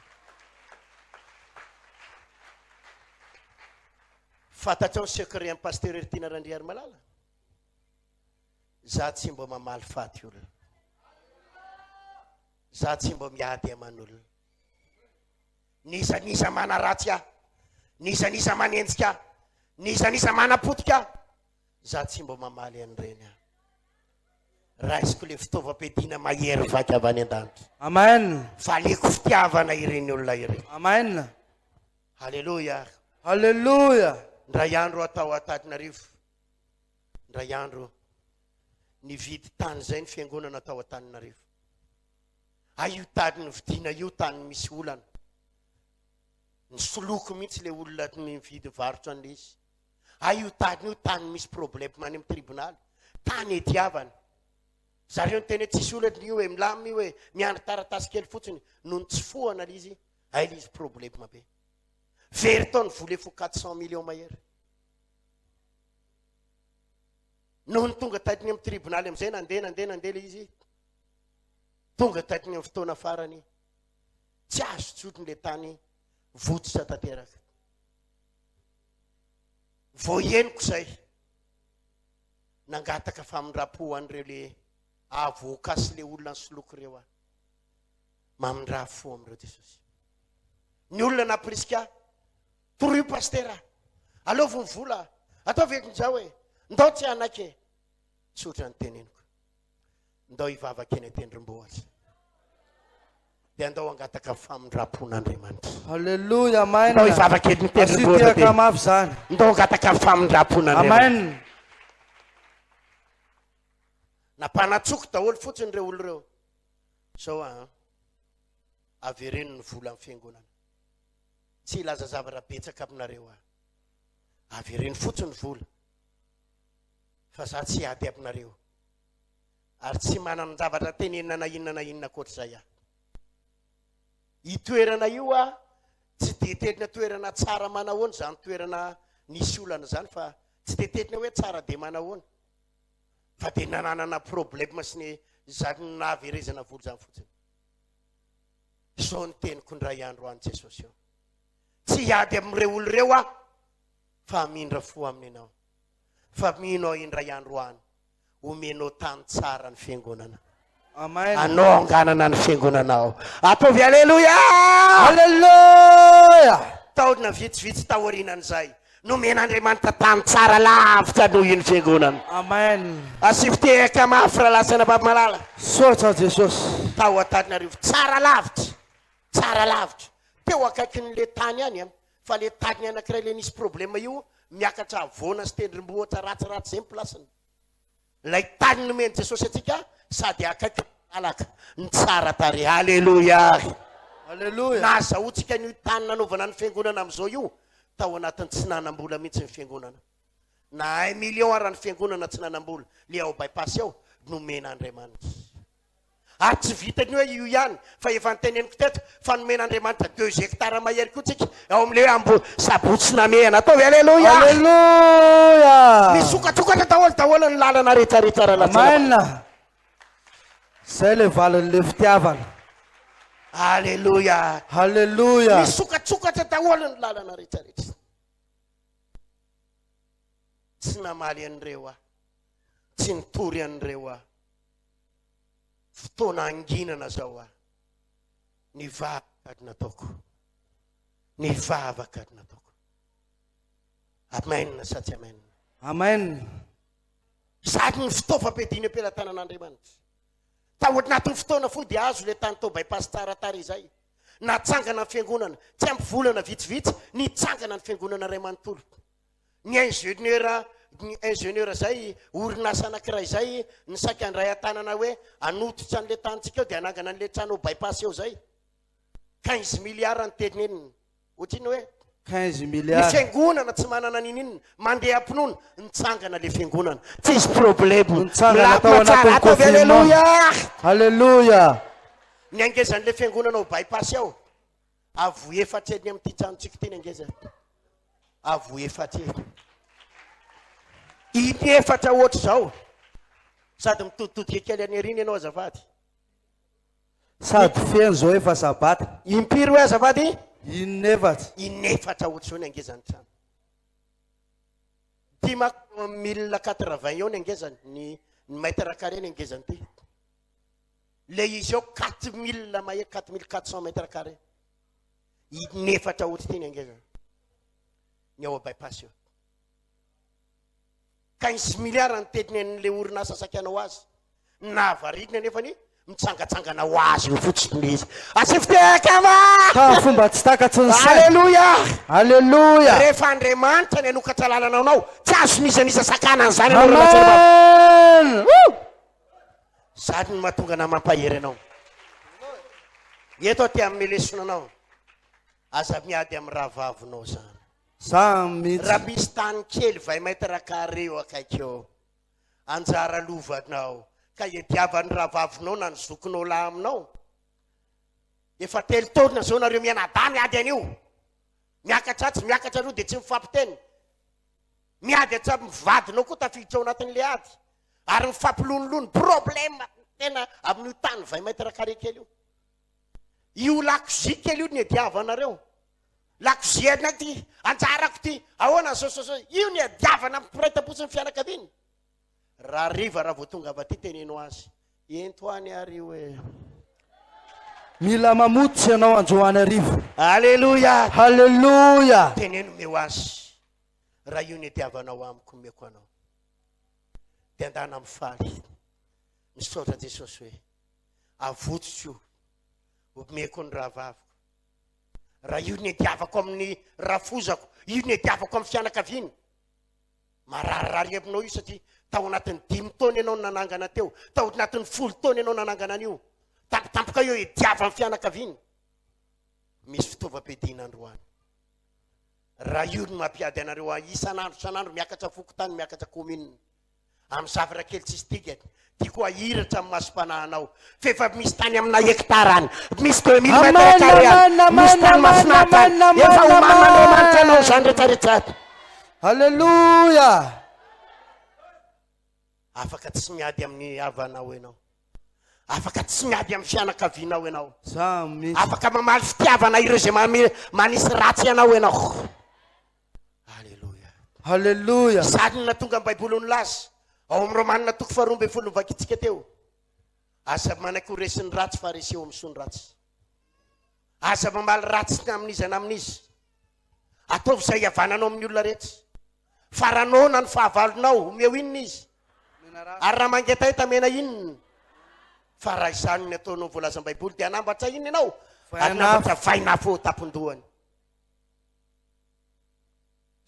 Fantatrao ny secret an'i Pasteur Heritiana Randriarimalala? Za tsy mba mamaly faty olona. Za tsy mba miady aman'olona. N'iza n'iza manaratsy ahy, n'iza n'iza manenjika ahy, n'iza n'iza manapotika ahy, za tsy mba mamaly an'ireny aho. Raisiko le fitaovam-piadiana mahery vaika avy any an-danitra. Amen. Valiako fitiavana ireny olona ireny. Amen. Aleloia. Aleloia. Ndray andro atao Antananarivo. Ndray andro nividy tany izay ny fiangonana tao Antananarivo. Hay io tany novidiana io tany misy olana. Nisoloky mihitsy le olona nividy varotra an'ilay izy. Hay io tany io tany misy problème any amin'ny tribonaly. Tany etiavana. Zareo niteny hoe tsisy olana io e, milamina io e, miandry taratasy kely fotsiny. Nony tsy fohana ilay izy, hay ilay izy problème be. Very tao ny vola efa ho 400 millions mahery. Nony tonga taty amin'ny tribonaly amin'izay, nandeha, nandeha, nandeha ilay izy. Tonga taty amin'ny fotoana farany, tsy azo tsotiny ilay tany votsotra tanteraka. Vao henoko izay, nangataka famindram-po ho an'ireo le avocat sy le olona nisoloky ireo aho. Mamindrà fo amin'ireo Jesosy. Ny olona nampirisika ahy, torio pastera, aleovy ny vola, ataovy ekin'izao e, ndao tsy hanaiky e. Tsotra ny teneniko. Ndao hivavaka eny an-tendrombohitra. Dia andao hangataka famindram-pon'Andriamanitra. Alléluia, amen. Ndao hivavaka eny Asio an-tendrombohitra. tehaka dia mafy zany. Ndao hangataka famindram-pon'Andriamanitra. Amen. Nampanatsoko daholo fotsiny ireo olona ireo. Zao an, avereno ny vola amin'ny fiangonana. Tsy hilaza zavatra betsaka aminareo aho. Avereno fotsiny ny vola. Fa za tsy hiady aminareo. Ary tsy manan-javatra tenenina na inona na inona ankoatr'izay aho. Io toerana io aho tsy dia tena toerana tsara manahoana izany toerana nisy olana izany fa tsy dia tena hoe tsara dia manahoana. Fa dia nananana problème sy ny izany nahaverezana vola izany fotsiny. Izao ny teniko indray andro any Jesosy eo. Tsy hiady amin'ireo olona ireo aho fa hamindra fo aminy ianao. Fa mino aho indray andro any omenao tany tsara ny fiangonana. Amen. Anao anganana ny fiangonanao. Ataovy aleloia! Aleloia! Taona vitsivitsy taorianan'izay, nomen'Andriamanitra tany tsara lavitra noho iny fiangonana. Amen. Asivo tehaka mafy rahalahy sy anabavy malala. Misaotra Jesosy. Tao Antananarivo, tsara lavitra, tsara lavitra. Teo akaikin'le tany ihany an, fa le tany anankiray le nisy problème io, miakatra havoana sy tendrombohitra ratsiratsy zay ny place-ny. Ilay tany nomen'i Jesosy antsika sady akaiky malalaka ny tsara tarehy. Aleloia! Aleloia! Nahazahoantsika an'io tany nanaovana ny fiangonana amin'izao io, tao anatin'ny tsy nanam-bola mihitsy ny fiangonana. Na un million ara ny fiangonana tsy nanam-bola, le ao bypass ao, nomen'Andriamanitra. Ary tsy vitan'ny hoe io ihany fa efa noteneniko teto fa nomen'Andriamanitra deux hectares mahery koa tsika ao amin'ilay hoe Ambo Sabotsy Namehana. Ataovy Aleloia! Aleloia! Misokatsokatra daholo daholo ny lalana rehetra rehetra rahalahy sy Amen! Zay le valin'le fitiavana. Aleloia! Aleloia! Misokatsokatra daholo ny lalana rehetra rehetra. Tsy namaly an'ireo aho. Tsy nitory an'ireo aho. Fotoana hanginana zao aho. Ny vavaka no nataoko. Ny vavaka no nataoko. Amen sa tsy amen? Amen. Sady ny fitaovam-piadiana am-pelatanan'Andriamanitra. Tao anatin'ny fotoana fohy dia azo ilay tany tao Bypass tsara tarehy izay. Natsangana ny fiangonana. Tsy ampy volana vitsivitsy, nitsangana ny fiangonana iray manontolo. Ny ingénieur, ny ingénieur izay, orinasa anankiray izay, ny saika handray an-tanana hoe hanototra an'ilay tanintsika eo dia hanangana an'ilay trano ao Bypass eo izay. 15 milliards ny teneniny. Ohatrinona hoe? 15 Ny milliards. fiangonana tsy manana ninoninona, mandeha am-pinoana, nitsangana le fiangonana. Tsisy problème. Nitsangana tao Milamina tsara. anatin'ny Ataovy confinement. Alléluia. Alléluia. Ny angezan'le fiangonana ao Bypass ao, avo efatra eny amin'ity tranontsika ity ny angezany. Avo efatra eny. Iny efatra ohatr'izao. Sady mitoditodika kely any aoriana ianao azafady. Sady feno zao efa sabata. Impiry hoe azafady? Inefatra. Inefatra ohatr'izao ny angezan'ny trano. Ity manko eo amin'ny mille quatre-vingts eo ny angezany, ny ny mètre carré ny angezan'ity. Le izy eo 4000 mahery, 4400 mètre carré. Inefatra ohatr'ity ny angezany. Ny ao bypass eo. 15 milliards ny tetiny an'le orinasa saika hanao azy. Nahavarina nefa ny mitsangatsangana ho azy eo fotsiny le izy. Asio fitehaka va! Tamin'ny fomba tsy takatry ny saina. Aleloia! Aleloia! Rehefa Andriamanitra ny hanokatra lalana ho anao, tsy azon'iza n'iza sakanana izany ianao ry Ratsiribava. Amen! Woo! Izany no mahatonga anah mampahery anao. Eto aho te hanome lesona anao. Aza miady amin'ny rahavavinao izany. Za mihitsy. Raha misy tany kely vingt mètre carré eo akaiky eo, anjara lovanao, ka iadiavan'ny rahavavinao na ny zokinao lahy aminao, efa telo taona zao nareo mianadahy miady an'io, miakatra atsy miakatra aroa dia tsy mifampiteny, miady hatramin'ny vadinao koa tafiditra ao anatin'le ady, ary mifampilonilony, problème tena amin'io tany vingt mètre carré kely io. Io lakozia kely io niadiavanareo. Lakozia anay ty, anjarako ty, ahoana zao zao zao. Io niadiavana amin'ny mpiray tampo sy ny fianakaviany. Rahariva raha vao tonga avy aty teneno azy. Ento any ary io e. Mila mamototra ianao androany hariva. Aleloia. Haleloia. Teneno omeo azy. Raha io niadiavanao amiko omeko anao. Dia andana mifaly. Misaotra Jesosy hoe avotsotro io, omeko ny rahavaviko. Raha io niadiavako amin'ny rafozako, io niadiavako amin'ny fianakaviana. Mararirary aminao io satria tao anatin'ny dimy taona ianao no nanangana teo, tao anatin'ny folo taona ianao nanangana an'io. Tampotampoka eo iadiavan'ny fianakaviana. Misy fitaovam-piadiana androany. Raha io no mampiady anareo isan'andro isan'andro miakatra fokontany, miakatra commune. Amin'ny zavatra kely tsisy dikany. Tiako hahiratra amin'ny masom-panahinao. F'efa misy tany amina hectare any. Misy 2000 Amen, mètres carrés any. amen, Misy tany amen, mahafinaritra any. amen, Efa amen, omanin'Andriamanitra anao amen. izany rehetra rehetra izany. Alléluia. Afaka tsy miady amin'ny havanao ianao. Afaka tsy miady amin'ny fianakavianao ianao. Za mihitsy. Afaka mamaly fitiavana ireo izay manome- manisy ratsy anao ianao. Aleloia. Aleloia. Izany no nahatonga ny Baiboly ho nilaza, ao amin'ny Romana toko faharoa ambin'ny folo novakintsika teo, Aza manaiky ho resin'ny ratsy fa reseho amin'ny soa ny ratsy. Aza mamaly ratsy na amin'iza na amin'iza. Ataovy izay hihavananao amin'ny olona rehetra. Fa raha noana ny fahavalonao, omeo inona izy? Ary raha mangetaheta, mena inona? Fa raha izany ny ataonao voalazan'ny Baiboly, dia hanambatra inona ianao? Hanambatra vainafo eo an-tampon-dohany.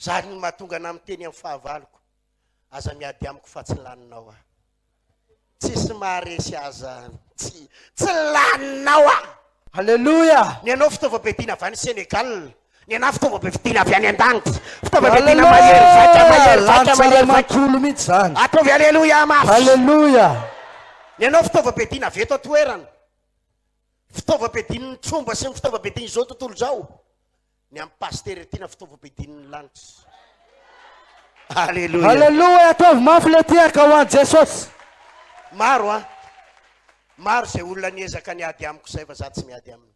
Zany no mahatonga anah miteny amin'ny fahavaloko, aza miady amiko fa tsy laninao aho. Tsisy maharesy ahy zany, tsy, tsy laninao aho. Alléluia. Ny anao fitaovam-piadiana avy any Sénégal, ny anah fitaovam-piadiana avy any an-danitra, fitaovam-piadiana mahery vaika, mahery vaika, Lanitra mahery iray vaika. manontolo mihitsy zany. Ataovy Alléluia mafy. Alléluia. Ny anao fitaovam-piadiana avy eto an-toerana. Fitaovam-piadian'ny tromba sy ny fitaovam-piadian'izao tontolo izao. Ny an'i Pasitera Tiana fitaovam-piadian'ny lanitra. Aleloia. Aleloia, ataovy mafy le tehaka ho an'i Jesosy. Maro an. Maro izay olona niezaka niady amiko izay fa za tsy miady aminy.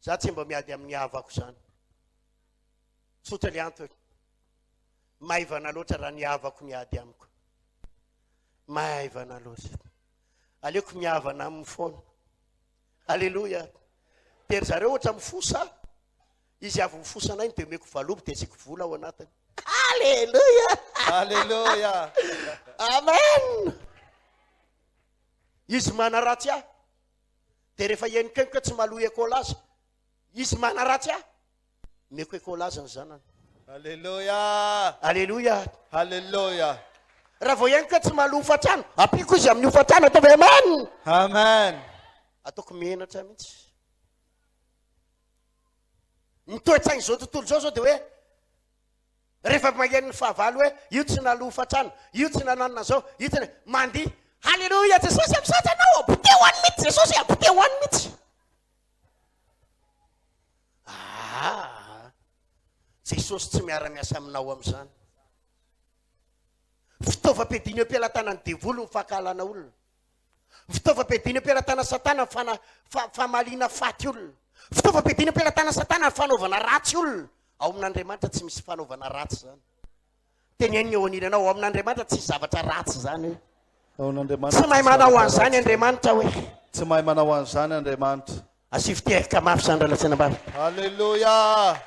Za tsy mba miady amin'ny havako izany. Tsotra le antony. Maivana loatra raha ny havako miady amiko. Maivana loatra. Aleoko mihavana aminy foana. Aleloia. Dia ry zareo ohatra mifosa, izy avy mifosa anay dia omeko valopy dia asiako vola ao anatiny. Aleloia. Aleloia. Amen. Izy manaratsy ahy. Dia rehefa henokenoka tsy maloha écolage. Izy manaratsy ahy. Omeko écolage ny zanany. Aleloia. Aleloia. Aleloia. Raha vao henoko hoe tsy maloha hofantrano, ampiako izy amin'ny hofantrano, ataovy amen. Amen. Ataoko menatra mihitsy. Ny toe-tsain'izao tontolo izao izao dia hoe rehefa maheno ny fahavalo hoe io tsy naloha hofantrano, io tsy nananona izao, io tsy mandihy. Haleloia Jesosy misaotra anao, ampoteo any mihitsy Jesosy, ampoteo any mihitsy. Ah, Jesosy tsy miara-miasa aminao amin'izany. Fitaovam-piadiana eo am-pelatanan'ny devoly ny fankahalana olona. Fitaovam-piadiana eo am-pelatanan'i Satana ny fana, fa, famaliana faty olona. Fitaovam-piadiana eo am-pelatanan'i Satana ny fanaovana ratsy olona. Ao amin'Andriamanitra tsy misy fanaovana ratsy izany. Teneno eo anilanao, ao amin'Andriamanitra tsisy zavatra ratsy izany hoe. Ao amin'Andriamanitra Tsy mahay tsisy manao zavatra an'izany ratsy. Andriamanitra hoe. Tsy mahay manao an'izany Andriamanitra. Asivo tehaka mafy izany rahalahy sy anabavy. Alléluia.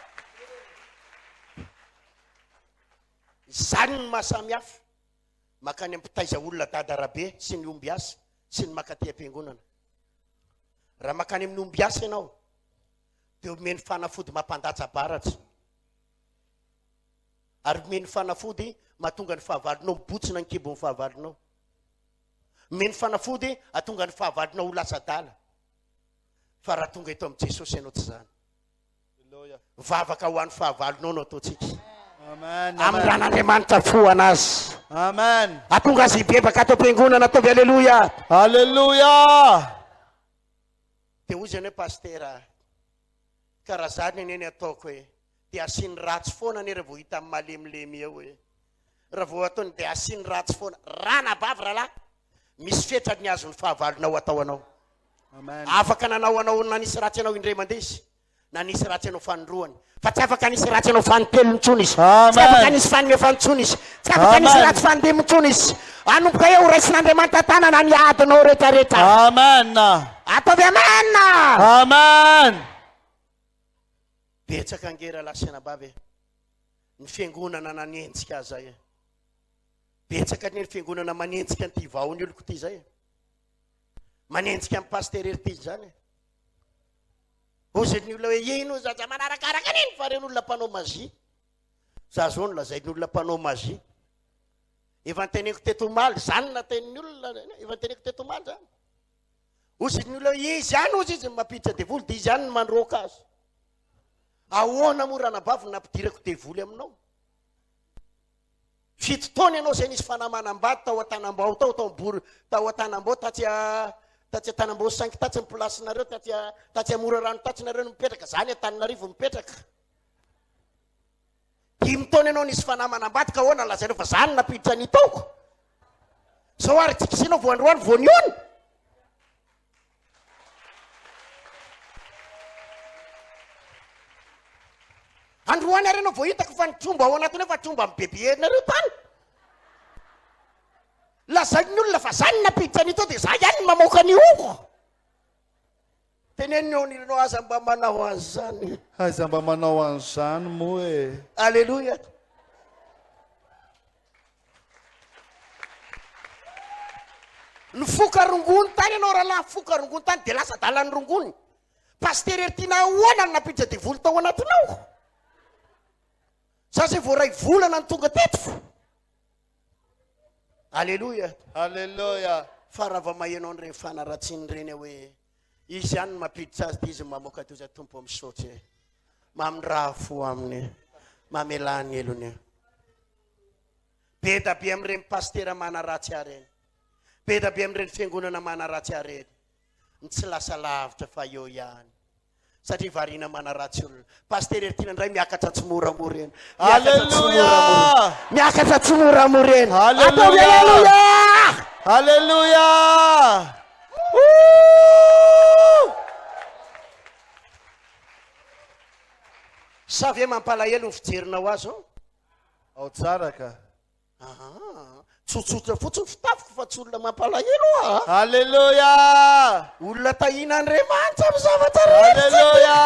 Izany no maha samy hafa makany amin'ny mpitaiza olona Dada Rabe sy ny ombiasy sy ny makaty am-piangonana. Raha makany amin'ny ombiasy ianao dia omeny fanafody mampandatsa-baratra. Ary omeny fanafody mahatonga ny fahavalonao mibotsina ny kibon'ny fahavalonao. Omeny fanafody hahatonga ny fahavalonao ho lasa adala. Fa raha tonga eto amin'i Jesosy ianao tsy izany. Vavaka ho an'ny fahavalonao no ataontsika. Amen. Amin'ny ran'Andriamanitra fohana azy. Amen. Hatonga azy hibebaka ato am-piangonana ataovy aleloia. Aleloia. Dia hoy izany hoe pastera, ka raha zany anie ny ataoko e, dia asiany ratsy foana anie raha vao hita amin'ny malemilemy eo e. Raha vao ataony dia asiany ratsy foana. Ranabavy rahalahy, misy fetra ny azon'ny fahavalonao atao anao. Amen. Afaka nanao anao nanisy ratsy anao indray mandeha izy, nanisy ratsy anao fanindroany, fa tsy afaka nisy ratsy anao fanintelony intsony izy. Tsy afaka Amen. nisy faninefany intsony izy. Tsy afaka nisy Amen. ratsy fanindimy intsony izy. Anomboka eo raisin'Andriamanitra tanana ny adinao rehetrarehetra. Amen. Ataovy amen. Amen. Betsaka ange rahalahy sy anabavy e. Ny fiangonana nanenjika azy zay e. Betsaka anie ny fiangonana manenjika an'ity vahony oloko ity zay e. Manenjika an'i Pasteur Hery ity izany e. Hozy ny olona hoe ino zaza manarakaraka an'iny fa ireny olona mpanao magie. Za zao no lazain'ny olona mpanao magie. Efa niteneniko teto omaly, zany no natenin'ny olona, efa niteneniko teto omaly zany. Hozy ny olona hoe izy ihany hozy izy no mampiditra devoly dia izy ihany no mandroaka azy. Ahoana moa ranabavy no nampidirako devoly aminao? Fito taona ianao izay nisy fanahy manambady tao Antanambao tao, tao Ambory, tao Antanambao, tatsy a, tatsy Antanambao cinq tatsy ny place-nareo, tatsy a, tatsy Amorarano tatsy nareo no mipetraka, za any Antananarivo mipetraka. Dimy taona ianao nisy fanahy manambady ka ahoana lazainao fa za no nampiditra ny taoko? Zao ary tsika sy ianao vao androany vao nihaona. Androany ary ianao vao hitako fa ny tromba ao anatiny ao fa tromba amin'ny bebe herinareo tany. Lazain'ny olona fa za no nampiditra an'io tao dia za ihany no mamoaka an'io. Teneno eo anilanao aza mba manao an'izany. Aiza mba manao an'izany moa e. Aleloia. Nifoka rongony tany ianao rahalahy, nifoka rongony tany dia lasa adalan'ny rongony. Pasitera Heritiana ahoana no nampiditra devoly tao anatinao? Za zay vao iray volana no tonga teto. Aleloia. Aleloia. Fa raha vao maheno an'ireny fanaratsiana ireny aho hoe izy ihany no mampiditra azy dia izy no mamoaka doza Tompo misaotra e. Mamindraha fo aminy. Mamelà ny helony. Be da be amin'ireny pasitera manaratsy ahy ireny. Be da be amin'ireny fiangonana manaratsy ahy ireny ny tsy lasa lavitra fa eo ihany. Satria variana manaratsy olona. Pasitera Heritiana indray miakatra tsimoramora eny. Miakatra tsimoramora. Miakatra tsimoramora eny. Ataovy aleloia! Aleloia! Sa ve mampalahelo ny fijerinao azy ao? Ao tsara ka. Aa, tsotsotra fotsiny fitafiko fa tsy olona mampalahelo aho a. Alléluia! Olona tahian'Andriamanitra amin'ny zavatra rehetra. Alléluia!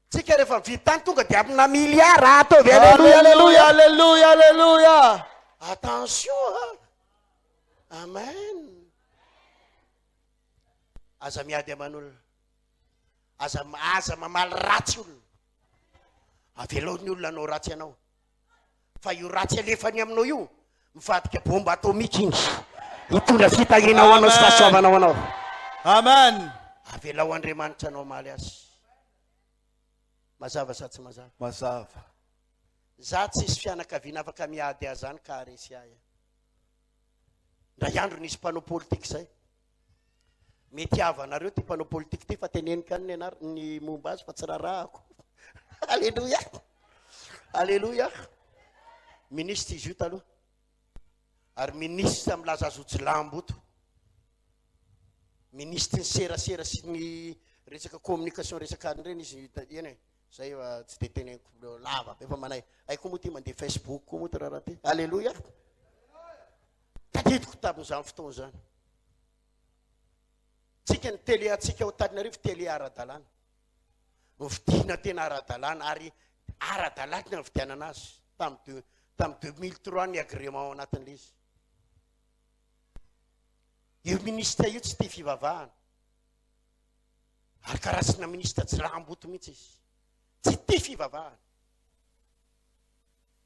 Tsika rehefa mividy tany tonga dia amina milliard, ataovy alléluia, alléluia, alléluia, alléluia. Attention a. Amen. Aza miady aman'olona. Aza aza mamaly ratsy olona. Avelao ny olona hanao ratsy anao. Fa io ratsy alefany aminao io, mivadika bomba atomika iny. Hitondra fitahiana ho anao sy fahasoavana ho anao. Amen. Avelao Andriamanitra anao hamaly azy. Mazava sa tsy mazava? Mazava. Za tsisy fianakaviana afaka miady ahy zany ka haharesy ahy. Ndray andro nisy mpanao politika zay. Mety havanareo ty mpanao politika ty fa teneniko ihany ny anar ny momba azy fa tsy rarahako. Aleloia. Aleloia. Ministre izy io taloha. Ary ministre milaza azy ho jilamboto. Ministre ny serasera sy ny resaka communication resaka an'ireny izy eny e. Zay fa tsy de teneniko lava be fa manay. Hay koa moa ty mandeha Facebook koa moa ty raharaha ty. Aleloia. Tadidiko tamin'izany fotoana izany. Tsika ny télé antsika ao Antananarivo télé ara-dalàna. Novidiana tena ara-dalàna ary ara-dalàna ny nividianana azy tamin'ny deux tamin'ny 2003 ny agrément ao anatin'ilay izy. Io ministra io tsy tia fivavahana. Ary karazana ministra tsy ramboto mihitsy izy. Tsy tia fivavahana.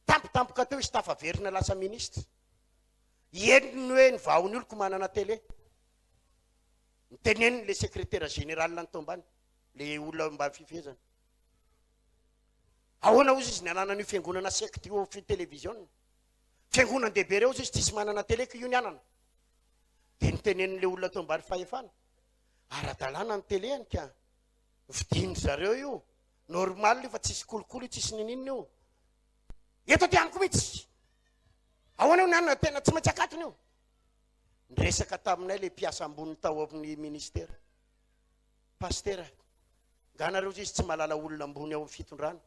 Tampotampoka teo izy tafaverina lasa ministra. Henony hoe ny vahon'ny oloko manana télé. Niteneniny le secrétaire général ny tao ambany, le olona mba fifehezana. Ahoana ozy izy ny ananan'io fiangonana secte io fi télévision. Fiangonan-dehibe reo ozy izy tsisy manana télé ka io ny anana. Dia niteneniny le olona tao ambany fahefana. Ara-dalàna ny télé-ny ka. Vidin-dry zareo io. Normal io fa tsisy kolikoly io, tsisy nininona io. Eto aty amiko mihitsy. Ahoana io ny anona tena tsy maintsy akatona io. Niresaka taminay le mpiasa ambony tao amin'ny ministera. Pasitera, nga nareo izy tsy mahalala olona ambony ao amin'ny fitondrana?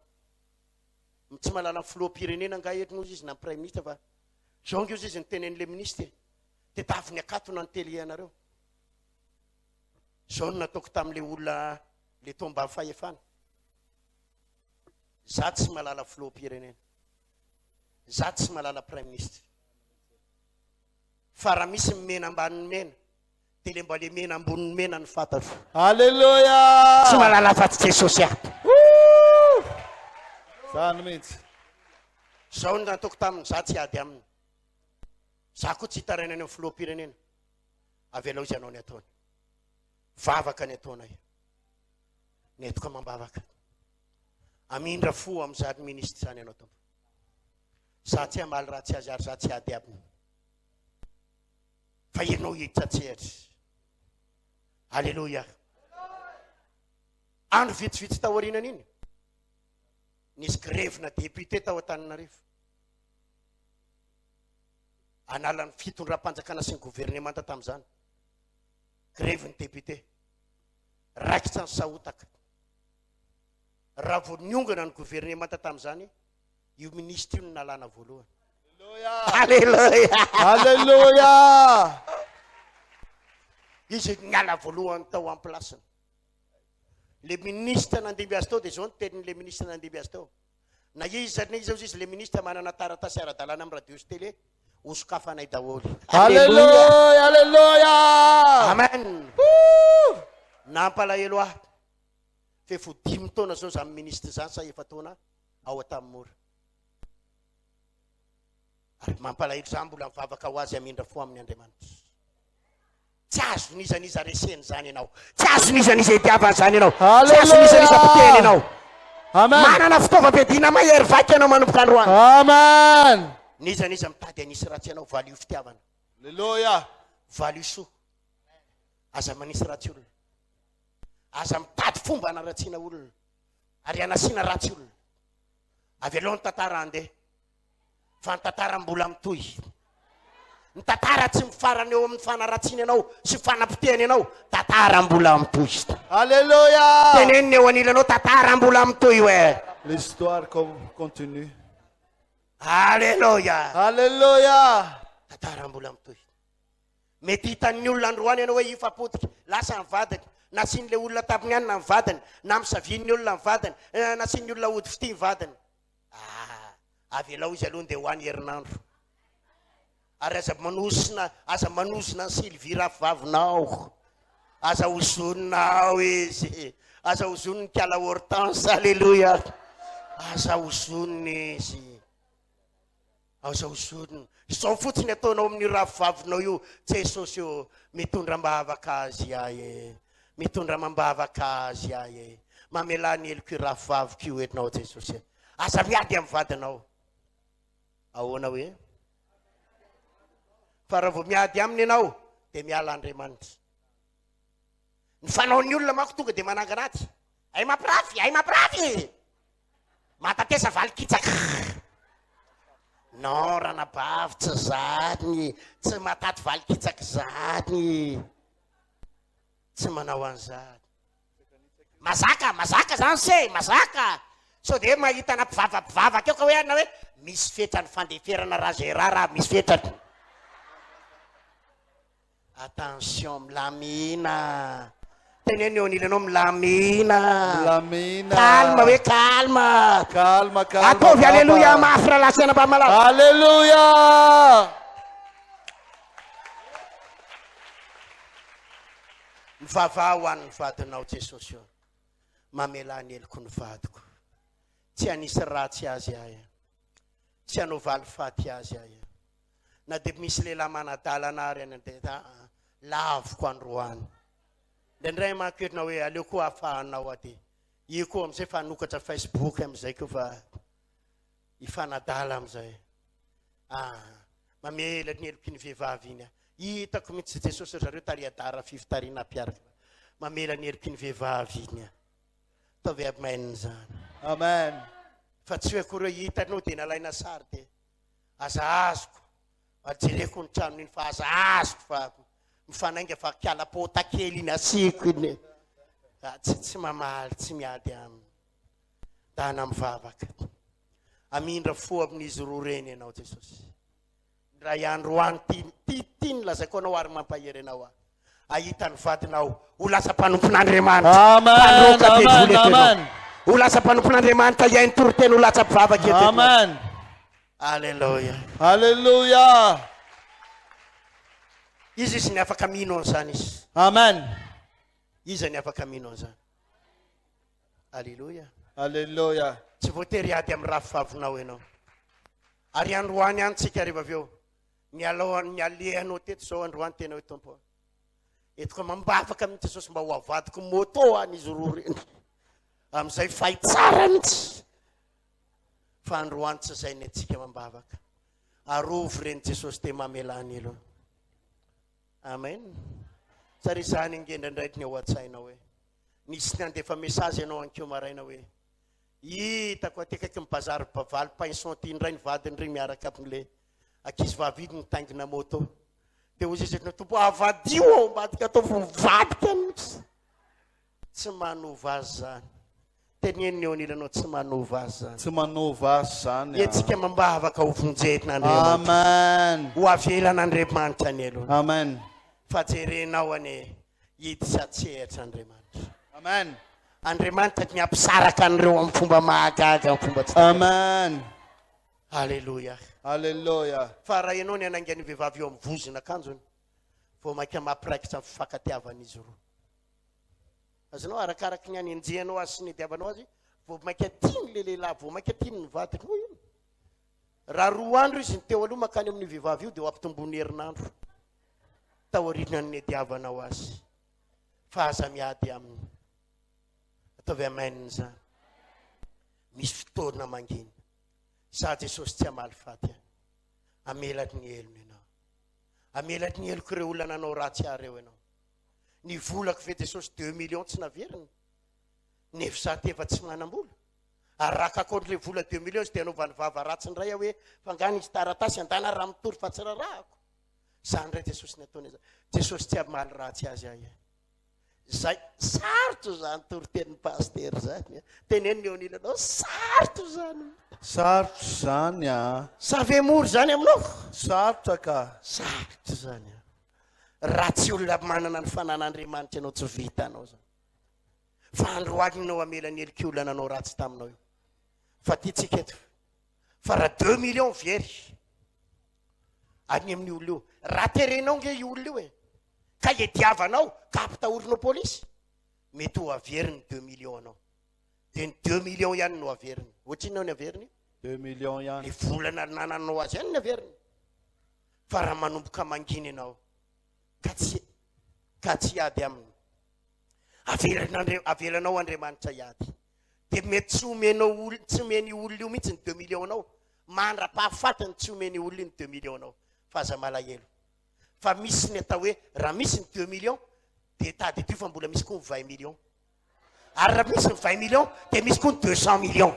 Tsy mahalala ny filoham-pirenena nga eto nozy izy na ny praiminisitra fa zao nge izy nitenen'le ministra e. Tedaviny akatona ny télé anareo. Zao no nataoko tamin'le olona le tao ambany fahefana. Za tsy mahalala filoham-pirenena. Za tsy mahalala praiminisitra. Fa raha misy ny mena ambanin'ny mena, dia le mba le mena ambonin'ny mena no fantatro. Alléluia! Tsy mahalala afa-tsy Jesosy aho. Zany mihitsy. Zao no nataoko taminy, za tsy hiady aminy. Za koa tsy hitaraina any amin'ny filoham-pirenena. Avelao izy hanao ny ataony. Vavaka ny ataonay. Nentiko amam-bavaka. Amindra fo amin'izany minisitra izany ianao Tompo. Za tsy hamaly ratsy azy ary za tsy hiady aminy. Fa ianao hiditra an-tsehatra. Aleloia. Andro vitsivitsy taorianan'iny, nisy grevina député tao Antananarivo. Hanala ny fitondram-panjakana sy ny governemanta tamin'izany. Grevy ny député. Raikitra ny sahotaka. Raha vao niongana ny governemanta tamin'izany, io minisitra io no nalana voalohany. Alléluia. Alléluia. Izy niala voalohany tao am-plasiny. Le ministre nandimby azy tao dia izao ny tenin'le ministre nandimby azy tao. Na iza na iza ozy izy le ministre manana taratasy ara-dalàna amin'ny radio sy télé, ho sokafanay daholo. Alléluia, alléluia. Amen. Nampalahelo ahy. Fa efa ho dimy taona zao zany ministre zany sa efa-taona ao Antanimora. Ary mampalahelo za mbola mivavaka ho azy hamindra fo aminy Andriamanitra. Tsy azon'iza n'iza resena izany ianao. Tsy azon'iza n'iza idiavana izany ianao. Tsy azon'iza n'iza potehina ianao. Amen. Manana fitaovam-piadiana mahery vaika ianao manomboka androany. Amen. N'iza n'iza mitady hanisy ratsy anao, valio fitiavana. Aleloia. Valio soa. Aza manisy ratsy olona. Aza mitady fomba hanaratsiana olona ary hanasiana ratsy olona. Avelao ny tantara handeha. Fa ny tantara mbola mitohy. Ny tantara tsy mifarana eo amin'ny fanaratsiana anao sy fanapotehana anao. Tantara mbola mitohy. Alléluia. Tenenina eo anilanao tantara mbola mitohy hoe. L'histoire continue. Alléluia. Alléluia. Tantara mbola mitohy. Mety hitan'ny olona androany ianao hoe io fa potika, lasa ny vadiny, nasian'ilay olona tampony ihany na ny vadiny, na misavian'ny olona ny vadiny, eh, nasian'ny olona ody fitia ny vadiny. Ah, avelao izy aloha ndeha ho any herinandro. Ary aza manosina, aza manozona an'i Sylvie rafivavinao. Aza ozonina ao izy. Aza ozoniny kala Hortense, alléluia. Aza ozonina izy. Aza ozonina. Izao fotsiny ataonao amin'io rafivavinao io, Jesosy ô, mitondra am-bavaka azy ahy e. Mitondra amam-bavaka azy ahy e. Mamelà ny heloko io rafivaviko io enao Jesosy e. Aza miady amin'ny vadinao. Ahoana hoe? Fa raha vao miady aminy ianao, dia miala Andriamanitra. Ny fanaon'ny olona manko tonga dia manangana ady. Hay mampirafy, hay mampirafy! Matatesa valikitsaka. Non, ranabavy, tsy zany. Tsy mataty valikitsaka zany. Tsy manao an'izany. Mazaka, mazaka zany se, mazaka. Sao dia mahita ana mpivavapivavaka eo ka hoe ana hoe misy fetrany fandeferana raha Gérard raha misy fetrany. Attention, milamina. Teneno eo anilanao milamina. Milamina. Calme hoe calme. Calme, calme. Ataovy papa. aleloia mafy rahalahy sy anabavy malala. Alléluia. Mivavaha ho an'ny vadinao Jesosy ô. Mamelà ny heloko ny vadiko. Tsy hanisy ratsy azy ahy. Tsy hanao valifaty azy ahy. Na dia misy lehilahy manadalana ary any an-dia laviko androany. Indraindray manko entina hoe aleo koa ahafahanao aho dia io koa amin'izay fa hanokatra Facebook amin'izay koa fa hifanadala amin'izay. Ah, mamela ny heloky ny vehivavy iny aho. Hitako mihitsy Jesosy ry zareo tary adara fifitarina ampiaraka. Mamela ny heloky ny vehivavy iny aho. Ataovy amen izany. Amen. Fa tsy hoe akory hoe hitanao dia nalaina sary dia aza azoko. Jereko ny tranony iny fa aza azoko fa mifanainga fa kiala pota kely iny asiako iny. Ah, tsy tsy mamaly, tsy miady aminy. Dana mivavaka. Amindra fo amin'izy roa ireny ianao Jesosy. Indray andro any ty ty ty ny lazaiko anao ary mampahery anao aho. Ahita ny vadinao ho lasa mpanompon'Andriamanitra. Amen, Mpanolotra amen, devoly eto ianao. amen. Ho lasa mpanompon'Andriamanitra hihaino toriteny ho latsa mpivavaka eto ianao. Amen. Alléluia. Alléluia. Iza izy ny afaka mino an'izany izy? Amen. Iza ny afaka mino an'izany? Alléluia. Alléluia. Tsy voatery hiady amin'ny rafivavinao ianao. Ary androany ihany tsika rehefa avy eo. Ny alohan'ny alehanao teto izao androany tena hoe Tompo. Entiko amam-bavaka mihitsy Jesosy mba ho avadiko moto any izy roa ireny. Amin'izay fay tsara mihitsy. Fa androany tsy izay ny antsika amam-bavaka. Arovy ireny Jesosy te mamelà ny helony. Amen. Satria izany ange indraindray ny ao an-tsaina hoe nisy nandefa message ianao ankeo maraina hoe Hitako aty akaiky ny bazary Bavaly Pinson ty indray ny vadiny ry miaraka amin'le ankizy vavy iny mitaingina moto. Dia hoy izy ny Tompo avadio ao ambadika ataovy mivadika mihitsy. Tsy manova azy zany. Teneno ny eo anilanao tsy manova azy zany. Tsy manova azy zany. Hetsika amam-bavaka ho vonjen'Andriamanitra. Amen. Ho avelan'Andriamanitra ny helony. Amen. Fa jerenao anie hiditra an-tsehatra Andriamanitra. Amen. Andriamanitra ny hampisaraka an'ireo amin'ny fomba mahagaga, amin'ny fomba tsy takatra. Amen. Alléluia. Alléluia. Fa raha ianao ny hanainga ny vehivavy eo amin'ny vozon'akanjony, vao mainka mampiraikitra ny fifankatiavan'izy roa. Azonao, arakaraky ny hanenjehanao azy sy ny hidiavanao azy, vao mainka tiany le lehilahy, vao mainka tiany ny vadiny. Hoy io. Raha roa andro izy ny teo aloha mankany amin'io vehivavy io, dia ho ampitomboiny herinandro taorian'ny nidiavanao azy. Fa aza miady aminy. Ataovy amen izany. Misy fotoana mangina. Za Jesosy tsy hamaly faty an. Hamela ny helony ianao. Hamela ny helok'ireo olona nanao ratsy ahy ireo ianao. Ny volako ve Jesosy deux millions tsy naveriny? Nefa za ty efa tsy manam-bola. Ary raha ka contre le vola deux millions izy dia anaovany vava ratsy indray aho hoe fa nga nisy taratasy andana raha mitory fa tsy rarahako. Zany indray Jesosy ny ataony zany. Jesosy tsy hamaly ratsy azy ahy. Zay sarotra zany toritenin'ny pasitera zany. Teneno ny eo anilanao sarotra zany. Sarotra zany a. Sa ve mora zany aminao? Sarotra ka. Sarotra zany a. Raha tsy olona manana ny fanan'Andriamanitra ianao tsy vitanao zany. Fa androany ianao hamela ny heloky olona nanao ratsy taminao io. Fa ty tsika eto. Fa raha deux millions very any amin'ny olona io. Raha terenao nge io olona io e. Ka iadiavanao ka ampitahorinao polisy, mety ho averiny deux millions anao. Dia ny deux millions ihany no averiny. Ohatrinona ny averiny? Deux millions ihany. Ny vola nanananao azy ihany ny averiny. Fa raha manomboka mangina ianao ka tsy ka tsy hiady aminy, averin'Andria- avelanao Andriamanitra hiady. Dia mety tsy omenao ol- tsy omen'io olona io mihitsy ny deux millions anao, mandra-pahafatiny tsy omen'io olona io ny deux millions anao. Fa aza malahelo. Fa misy ny atao hoe raha misy ny deux millions dia tadidio fa mbola misy koa ny vingt millions. Ary raha misy ny vingt millions dia misy koa ny 200 millions.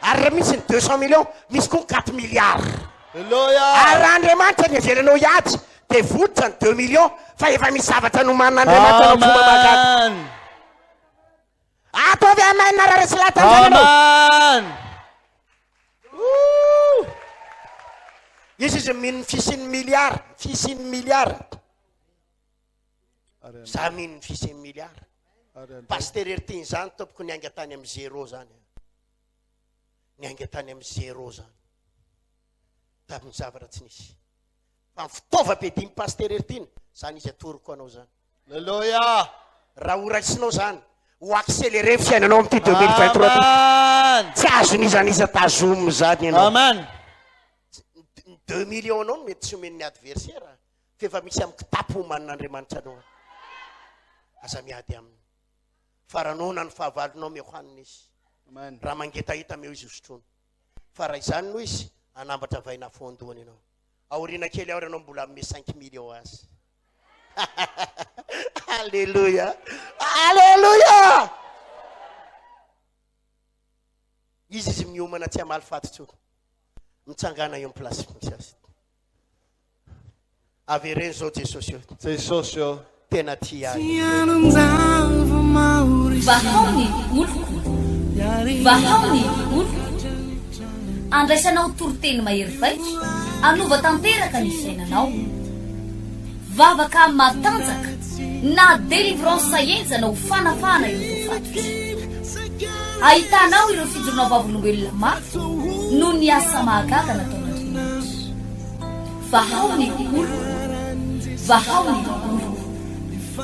Ary raha misy ny 200 millions misy koa ny 4 milliards. Alléluia. Ary raha Andriamanitra ny heveranao hiady dia vototra ny 2 millions fa efa misy zavatra nomanin'Andriamanitra anao fomba mahagaga. Amen. Ataovy amen raha resy lahatra an'izany ianao. Amen. Ouh! Izy izy mino ny fisian'ny milliard, fisian'ny milliard. Za mino ny fisian'ny milliard. Pasteur Hertiny zany tompoko niainga tany amin'ny zéro zany. Niainga tany amin'ny zéro zany. Tamin'ny zavatra tsy nisy. Fa ny fitaovam-piadian'ny Pasteur Hertiny, zany izy atoroko anao zany. Alléluia. Raha ho raisinao zany, ho accélérer ny fiainanao amin'ity 2023 ty. Amen. Tsy azon'iza n'iza tazomina zany ianao. Amen. Ny 2 millions anao no mety tsy omen'ny adversaire. F'efa misy amin'ny kitapo omanin'Andriamanitra anao. Aza miady aminy. Fa raha noana ny fahavalonao, omeo hanina izy. Amen. Raha mangetaheta, omeo izy hosotroina. Fa raha izany no izy, hanambatra vainafo an-dohany ianao. Aoriana kely ao ianao mbola hanome cinq millions azy. Alléluia. Alléluia. Izy izy miomana tsy hamaly faty intsony. Mitsangàna eo amin'ny place misy azy. Avereno izao Jesosy ô. Jesosy ô. Tena tia ahy. Vahao ny oloko. Vahao ny oloko. Andraisanao toriteny mahery vaika, hanova tanteraka ny fiainanao. Vavaka matanjaka na délivrance henjana ho fanafahana ireo voafatotra. Ahitanao ireo fijoroana vavolombelona mafy noho ny asa mahagaga nataon'Andriamanitra. Vahao ny oloko, vahao ny oloko.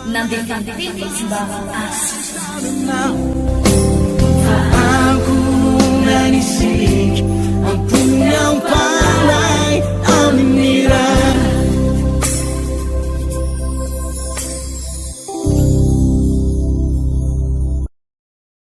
Nandefa ny teny izy mba hahasitrana azy.